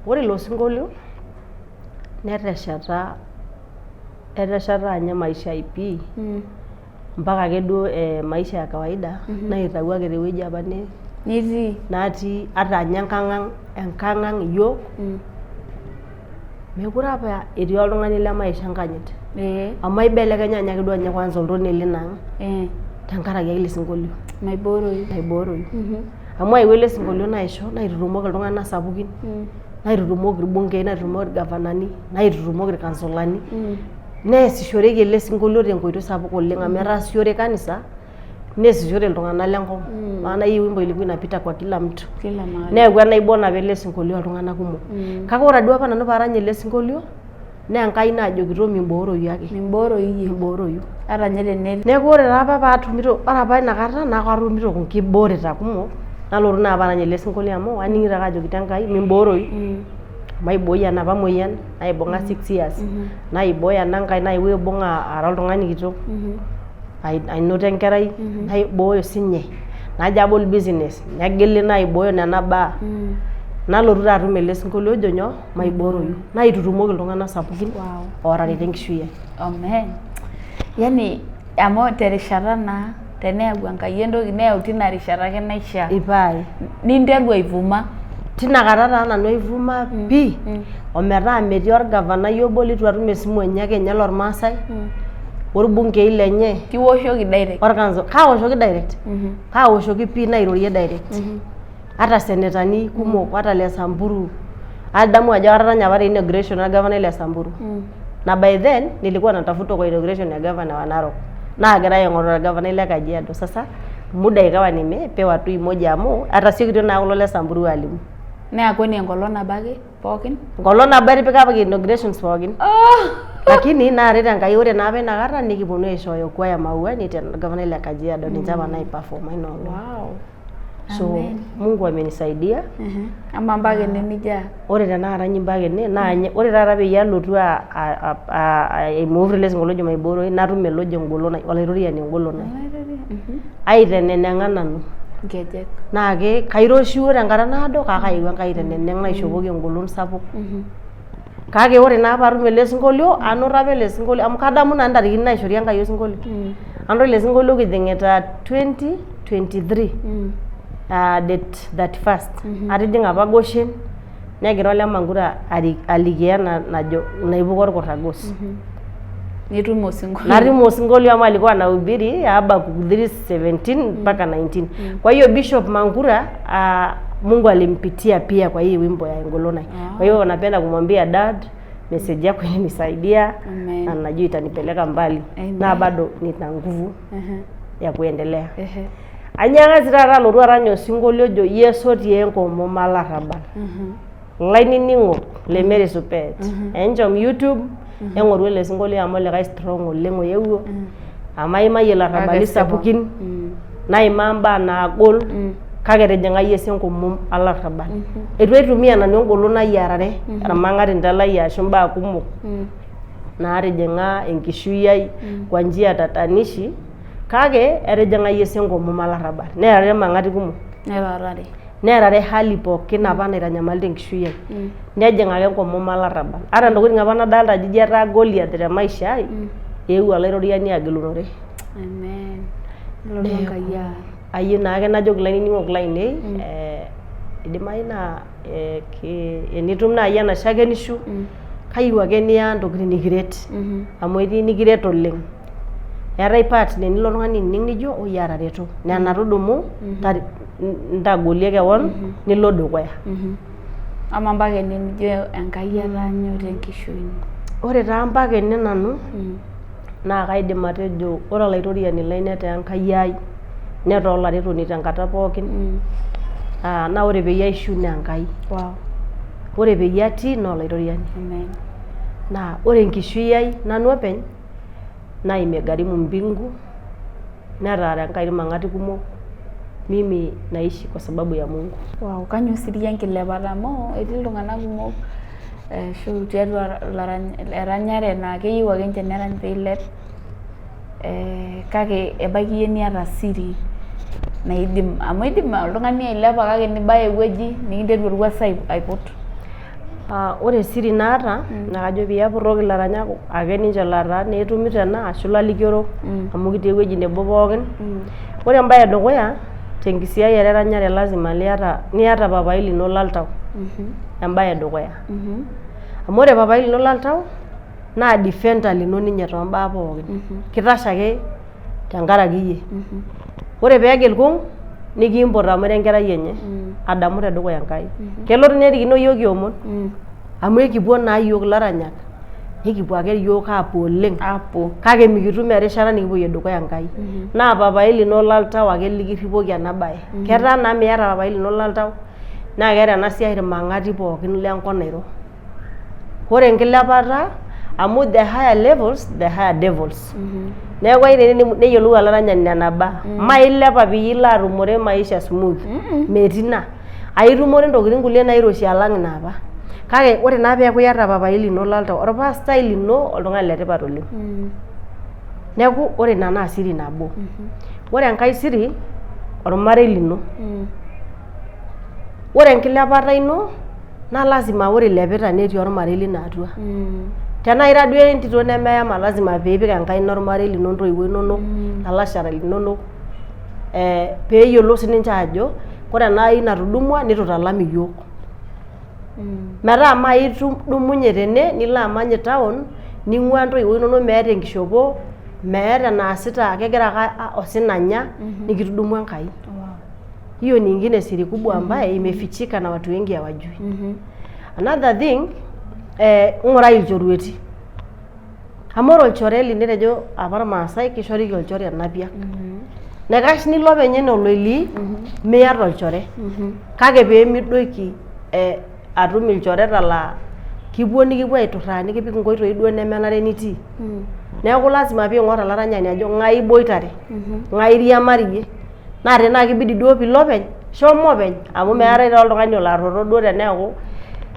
Ore ilo sinkolio netesheta etesheta ninye maisha ai pii mpaka ake duo maisha ya kawaida naitawuo ake tewueji apa nitii natii ata ninye enkang ang enkang ang iyiok mekure apa etii oltung'ani lemaisho enkanyit amu aibelekenya ninye ake duo ninye kwanza oltonie lina ang tenkaraki ake ele sinkolio maibooroyu maibooroyu amu ayewuo ele sinkolio naisho naitutumoki iltung'anak sapukin naitutumoki irbungei naitutumoki irgavanani naitutumoki irkansolani neesishoreki ele sinkolio tenkoitoi sapuk oleng amu etaasishore kanisa neesishore iltung'anak lenkop maana hii wimbo ilikuwa inapita kwa kila mtu kila mahali neeku enaibon apa ele sinkolio iltung'anak kumok kake ore duo apa nanu paarany ele sinkolio naa Enkai naajokito mimbooroyu ake mimbooroyu iyie mimbooroyu ata ninye tene neeku ore taa apa paatumito ore apa inakata naa katumito nkibooreta kumok nalotu naa apa arany ele sinkolio amu aning'ito ake ajokito Enkai mimbooroyu maiboi enapa moyian naibung'a 6 years naibooyo ena nkae naewuo aibung ara oltung'ani kitok ainoto enkerai naibooyo sinye najo abol business negili naibooyo nena baa nalotu taa atum ele sinkolio ojo nyoo maibooroyu naitutumoki iltung'anak sapukin otareto enkishui ai. Amen. Yani amu terishata naa teneyau Enkai entoki neyau tina rishata ake naishaa. Ipae. Ninteru aivuma. Tina kata taa nanu aivuma pii ometaa metii orgavanai obo litu atum esimu enye ake ninye lormaasai orbungei lenye Kiwoshoki direct. orkanso kaawoshoki direct kaawoshoki pii nairorie direct ata senetani kumok ata le Samburu adamu ajo ataranya apa te inauguration orgavanai le Samburu na by then nilikuwa natafutwa kwa inauguration ya gavana wa Narok naagira aing'oru orgavanai le Kajiado sasa muda ikawa nimepewa tu moja amu atasiokitio naa kulo le Samburu alimu Naa kwani enkolong nabo ake pookin? Enkolong nabo etipika apa inaugurations pookin. Lakini naaret Enkai ore naa apa inakata nikiponu aishooyo kwaya mauani te orgavanai le Kajiado ninche apa naiperforma ina olong. Wow. So Amen. Mungu amenisaidia. Amaa mpaka ene nijaa? Ore tenakata inyi mpaka ene naa ore taata peyie alotu aimove ele sinkolio ojo maibooroyu natum elojo engolon ai olaitoriani engolon ai. Aiteneneng'a nanu. Nkejek. Naa kairoshiwuo tenkata naado kake ayewuo Enkai aiteneneng naishopoki engolon sapuk. Kake ore naa paatum ele sinkolio anoto apa ele sinkolio amu kadamu nanu intarikini naishori Enkai osinkolio. Anoto ele sinkolio kijing'ita 2023 date 31st. Atijing'a apa Goshen negira ole Mankura alikio ena najo naipuko orkurragos. Nitum osinkolio. Natum osinkolio amu alikuwa anahubiri Habakkuk 3:17 mpaka 19. Kwa hiyo Bishop Mankura Mungu alimpitia pia kwa hii wimbo ya Engolon Ai. Kwa hiyo napenda kumwambia dad, message yako ilinisaidia Amen. na najua itanipeleka mbali. Amen. Na bado nina nguvu ya kuendelea. Anyaaka sii taata alotu arany osinkolio ojo Yesu otii enkomom olarrabal. Ilainining'ok le Mary Supet. Enchom YouTube eng'oru ele sinkolio amu likae strong oleng oyewuo. Amu aimayie ilarrabali sapukin, naimaa imbaa naagol. Kake etijing'ayie sii enkomom olarrabal. Eitu aitumia nanu engolon ai aarare irmang'atinda lai ashu imbaa kumok naatijing'a enkishui ai kwa njia tatanishi kake etijing'ayie sii enkomom olarrabal neerare irmang'ati kumok. Netarare. Neerare hali pookin apa naitanyamalita enkishui ai nejing ake enkomom olarrabal. Ata intokitin apa nadolta ajo ijo etaa Goliath te maisha ai eewuo olaitoriani agilunore. Amen. Nelotu Enkai aa. Ayieu naake najoki ilainining'ok lainei idimayu naa enitum naaji ena shakenisho kayieu ake niya intokitin nikiret amu etii nikiret oleng. Eetae part naa enilo oltung'ani ainining nijo woi aatareto nena tudumu ntagolie kewon nilo dukuya. Amaa mpaka ene nijo Enkai ataanyua tenkishui ino? Ore taa mpaka ene nanu naa kaidim atejo ore olaitoriani lai netaa Enkai ai netaa olaretoni tenkata pookin naa ore peyie aishiu naa Enkai. Ore peyie atii naa olaitoriani. Naa ore enkishui ai nanu openy naa imegharimu mbingu netaara Enkai irmang'ati kumok mimi naishi kwa sababu ya Mungu. Wow, kanyoo siri enkilepata amu etii iltung'anak kumok ashu tiatua eranyare naa keyieu ake ninche nerany peilep kake ebaiki iyie niata siri naidim amu idim oltung'ani ailepa kake nibaya ewueji nikinteru orwuas aiput. Ore siri naata naa kajo peyie apurroki ilaranyak ake ninche lataa naa etumito ena ashu lalikiorok amu kitii ewueji nebo pookin. Ore embae edukuya tenkisiayiare eranyare lazima niata papai lino laltau, embae edukuya. Amu ore papai lino laltau naa defender lino ninye toombaa pookin. Kitashe ake tenkaraki iyie. Ore peegil kung nikimpot amu ira enkerai enye adamu tedukuya Enkai. Kelo nerikino iyiook kiomon amu ekipuo naa iyiook ilaranyak nikipuo ake iyiook aapuo oleng kake mikitum erishata nikipuoyie dukuya Enkai. Naa papai lino laltau ake likirripoki ena bae. Ketaa naa miata papai lino laltau naa keeta ena siai irmang'ati pookin lenkop nairo. Ore enkilepata amu the higher levels the higher devils. Neeku ayieu neyiolou olaranyani nena baa. Mailepa peyie ilo atumore maisha smooth, metii ina. Aitumore intokitin kulie nairoshi alang inapa. Kake ore naa peeku iyata papai lino laltau, orpastai lino oltung'ani letipat oleng. Neeku ore ina naa siri nabo. Ore enkae siri, ormarei lino. Ore enkilepata ino naa lazima ore ilepita netii ormarei lino atua. Tenaa ira duo entito nemeyama lazima piipik enkaina ormarei lino intoiwuo inonok, ilalashera linonok peeyiolou sininche aajo ore ena aai natudumua nitu italam iyiok. Metaa maa idumunye tene nilo amany town ning'ua intoiwuo inonok meeta enkishopo, meeta enaasita kegira ake osina anya nikitudumua Enkai. Hiyo ni ingine siri kubwa ambaye imefichika na watu wengi hawajui. Another thing, ing'urai ilchorueti. Amu ore olchore lino etejo apa irmaasai kishoriki olchore enapiak. Naikash nilo openy enaa oloilii miata olchore kake pee midoiki atum ilchoreta laa kipuo nikipuo aiturraa nikipik inkoitoi duo nemenare nitii. Neeku lazima piing'orr olaranyani ajo ng'ae iboitare, ng'ae iriamariyie naa tenaa kibidi duo piilo openy, shomo openy amu meetae taa oltung'ani olo arroro duo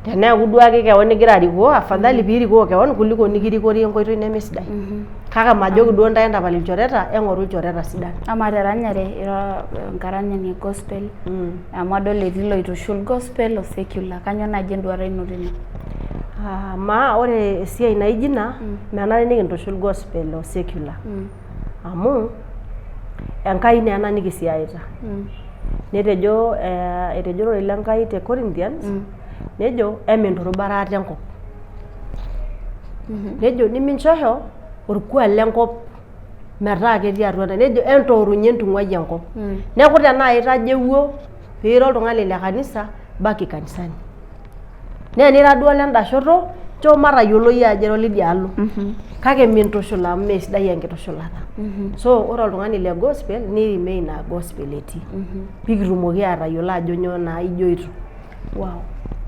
teneeku duake kewon igira arikoo afadhali piirikoo kewon kuliko nikirikori enkoitoi nemesidai. Kake majoki duo ntae entapal ilchoreta, eng'oru ilchoreta sidan. Amaa teranyare ira enkaranyani e gospel amu adol etii iloitushul gospel o secular kanyoo naaji enduata ino tine? Amaa ore esiai naijo ina menare nikintushul gospel o secular amu Enkai naa ena nikisiaita. Netejo etejo ororei le Nkai te Corinthians nejo eminturubare ate enkop. Nejo niminchosho orkuak lenkop metaa ketii atua intae. Nejo entoorunye entung'uai enkop. Neeku tenaa itajeuo piira oltung'ani le kanisa baki kanisani. Naa enira duo olenda shoto nchoo matayiolo iyie ajo ira olidialo. Kake mintushul amu meesidai enkitushulata. So ore oltung'ani le gospel ni remain aa gospel etii. Pikitumoki aatayiolo ajo nyoo naa ijoito. Wow.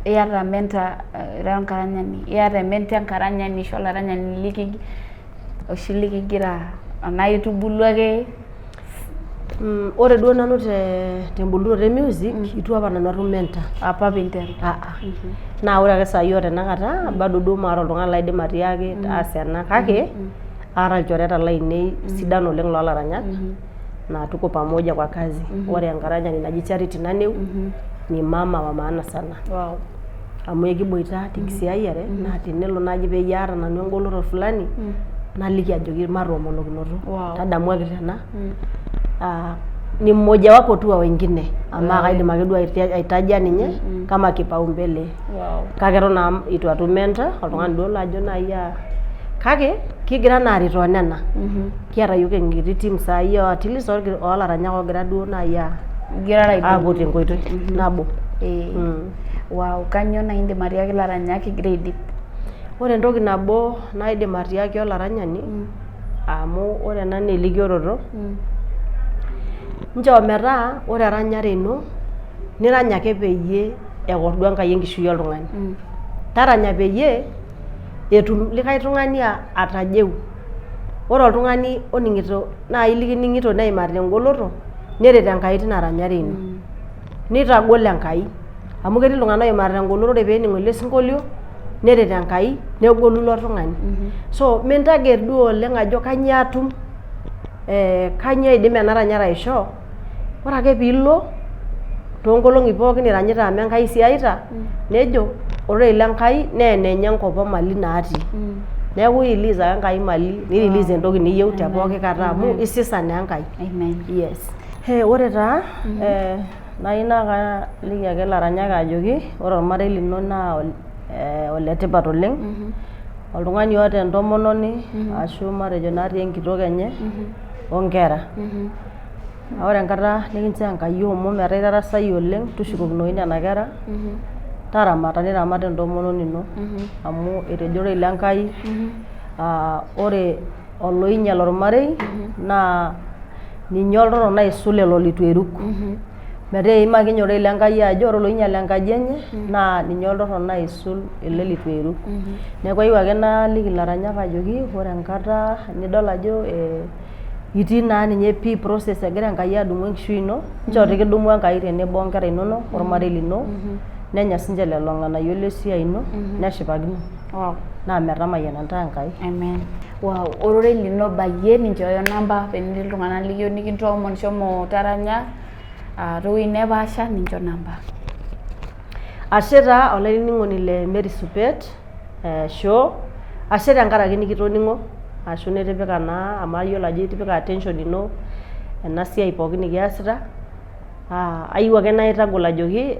Iyata mentor ira enkaranyani, iyata mentor enkaranyani ashu olaranyani oshi likigira anaa itubulua ake? Ore duo nanu tembulunoto e music, itu apa nanu atum mentor. Apa piinteru? Aa, naa ore ake saai o tenakata bado duo maata oltung'ani laidim atiaki taasa ena, kake aata ilchoreta lainei sidan oleng loolaranyak naa tuko pamoja kwa kazi. Ore enkaranyani naji Charity Naneu ni mama wa maana sana amu ekiboita tenkisiayiare, naa tenelo naaji peyie aata nanu engoloto fulani naliki ajoki matoomonokinoto, tadamuaki tena. Ni mmoja wapo tu wa wengine amaa kaidim ake duo aitaja ninye kama kipaumbele, kake eton naa itu atum mentor, oltung'ani duo lajo naaji kake kigira naa aretoo nena. Kiata yiok enkiti team saai at least oolaranyak oogira duo naaji Igirara aapuo tenkoitoi nabo. Wow, kanyoo nai indim atiaki ilaranyak kigira aidip? Ore entoki nabo naidim atiaki olaranyani, amu ore ena naa elikioroto, nchoo metaa ore eranyare ino nirany ake peyie ekordu Enkai enkishui oltung'ani. Taranya peyie etum likae tung'ani atajeu. Ore oltung'ani oning'ito naaji likining'ito neimarita engoloto, neret Enkai tina ranyare ino. Nitagol Enkai. Amu ketii iltung'anak oimarita engoloto, ore pening ele sinkolio neret Enkai negolu ilo tung'ani. So mintager duo oleng ajo kanyoo atum, kanyoo eidim ena ranyare aishoo. Ore ake piilo toonkolong'i pookin iranyita amu Enkai isiaita, nejo ororei le Nkai naa enenye enkop omali naatii. Neeku irelease ake Enkai imali, nirelease entoki niyieu te pooki kata amu isisa naa Enkai. Amen. Yes. Ore taa nayieu naa kaliki ake ilaranyak ajoki ore ormarei lino naa oletipat oleng. Oltung'ani oota entomononi ashu matejo natii enkitok enye onkera. Naa ore enkata nikinchoo Enkai omon metaa itarasayie oleng, tushukokinoyu nena kera, taramata niramat entomononi ino amu etejo ororei le Nkai ore oloinyial ormarei naa ninye oltorrono aisul lelo leitu eruk. Metaa eimaki ninye ororei le Nkai ajo ore oloinyial enkaji enye naa ninye oltorrono aisul ele leitu eruk. Neeku ayieu ake naliki ilaranyak ajoki ore enkata nidol ajo itii naa ninye pii process egira Enkai adumu enkishui ino, nchoo tikidumu Enkai tenebo onkera inonok ormarei lino, nenya sinche lelo ng'anayio lesiai ino neshipakino naa metamayiana intae Enkai. Amen. Wow, ororei lino bayie ninchooyo namba tenetii iltung'anak liyieu nikintoomon shomo taranya towuejitin nepaasha nincho namba. Ashe taa olainining'oni le Mary Supet show, ashe tenkaraki nikitoning'o ashu nitipika naa amu ayiolo ajo itipika attention ino ena siai pookin nikiasita, ayieu ake naitagol ajoki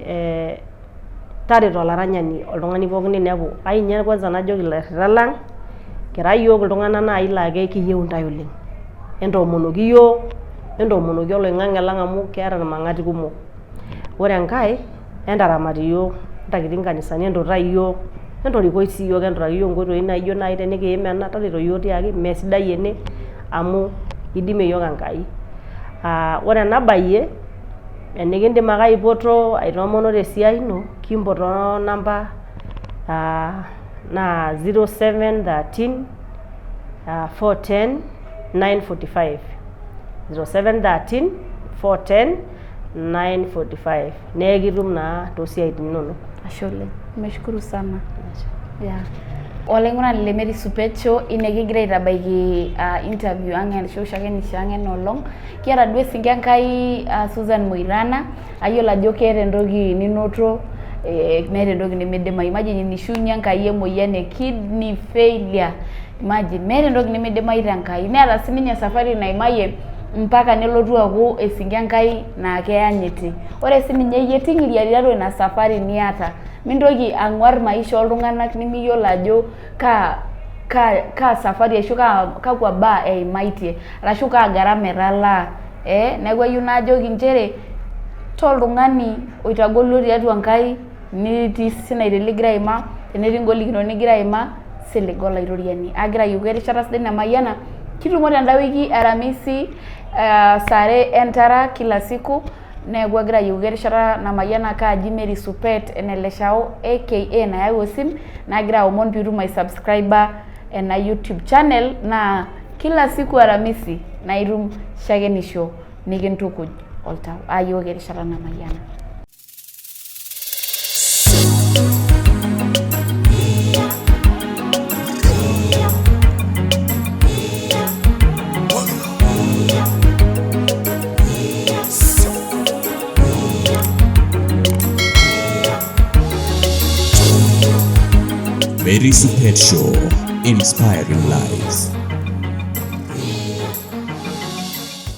tareto olaranyani oltung'ani pookin linepu. Ayieu ninye kwanza najoki ilairritak lang, kira yiok iltung'anak naaji laa kekiyieu intae oleng. Entoomonoki iyiok, entoomonoki oloing'ang'e lang amu keeta irmang'ati kumok. Ore enkae, entaramat iyiok, entakiti inkanisani, entuutai iyiok, entorikoi sii iyiok entuutaki iyiok inkoitoi naijo naaji tenikiim ena tareto iyiok tiaki mesidai ene amu idimie iyiok Enkai. Ore enabayie, enikindim ake aipoto aitoomono tesiai ino, kimpot toonamba naa 0713 410 945, 0713 410 945, naa ekitum naa toosiaitin inonok. Ashe oleng. Nimeshukuru sana. Yeah. Olaing'urani le Mary Supet Show, ine kigira aitabaiki interview ang ashu shakenisho ang ena olong. Kiata duo esinki Enkai Susan Moirana, ayiolo ajo keeta entoki ninoto, meeta entoki nimidimayu. Imagine nishiunye Enkai emoyian e kidney failure. Imagine, meeta entoki nimidimayu te Nkai. Neeta sininye safari naimayie mpaka nelotu aaku esinki Enkai naa keyanyiti. Ore sininye iyie ting'iria tiatua ina safari niata. Mintoki ang'uar maisha oltung'anak nimiyiolo ajo kaa kaa kaa safari ashu kaa kakwa baa eimaitie arashu kaa gharama etalaa neeku ayieu najoki inchere taa oltung'ani oitagolua tiatua Enkai nitii sinaita ligira aimaa tenetii ingolikinot nigira aimaa siliga olaitoriani. Agira ayioki erishata sidai namayiana kitumo tenda wiki aramisi saa are entara kila siku neeku agira ayioki erishata namayiana kaaji Mary Supet ene Leshao aka nayau osim nagira aomon piitum aisubscriber ena YouTube channel naa kila siku aramisi naa itum shakenisho. nikintukuj oltau. Aayioki erishata namayiana. Mary Supet Show, inspiring lives.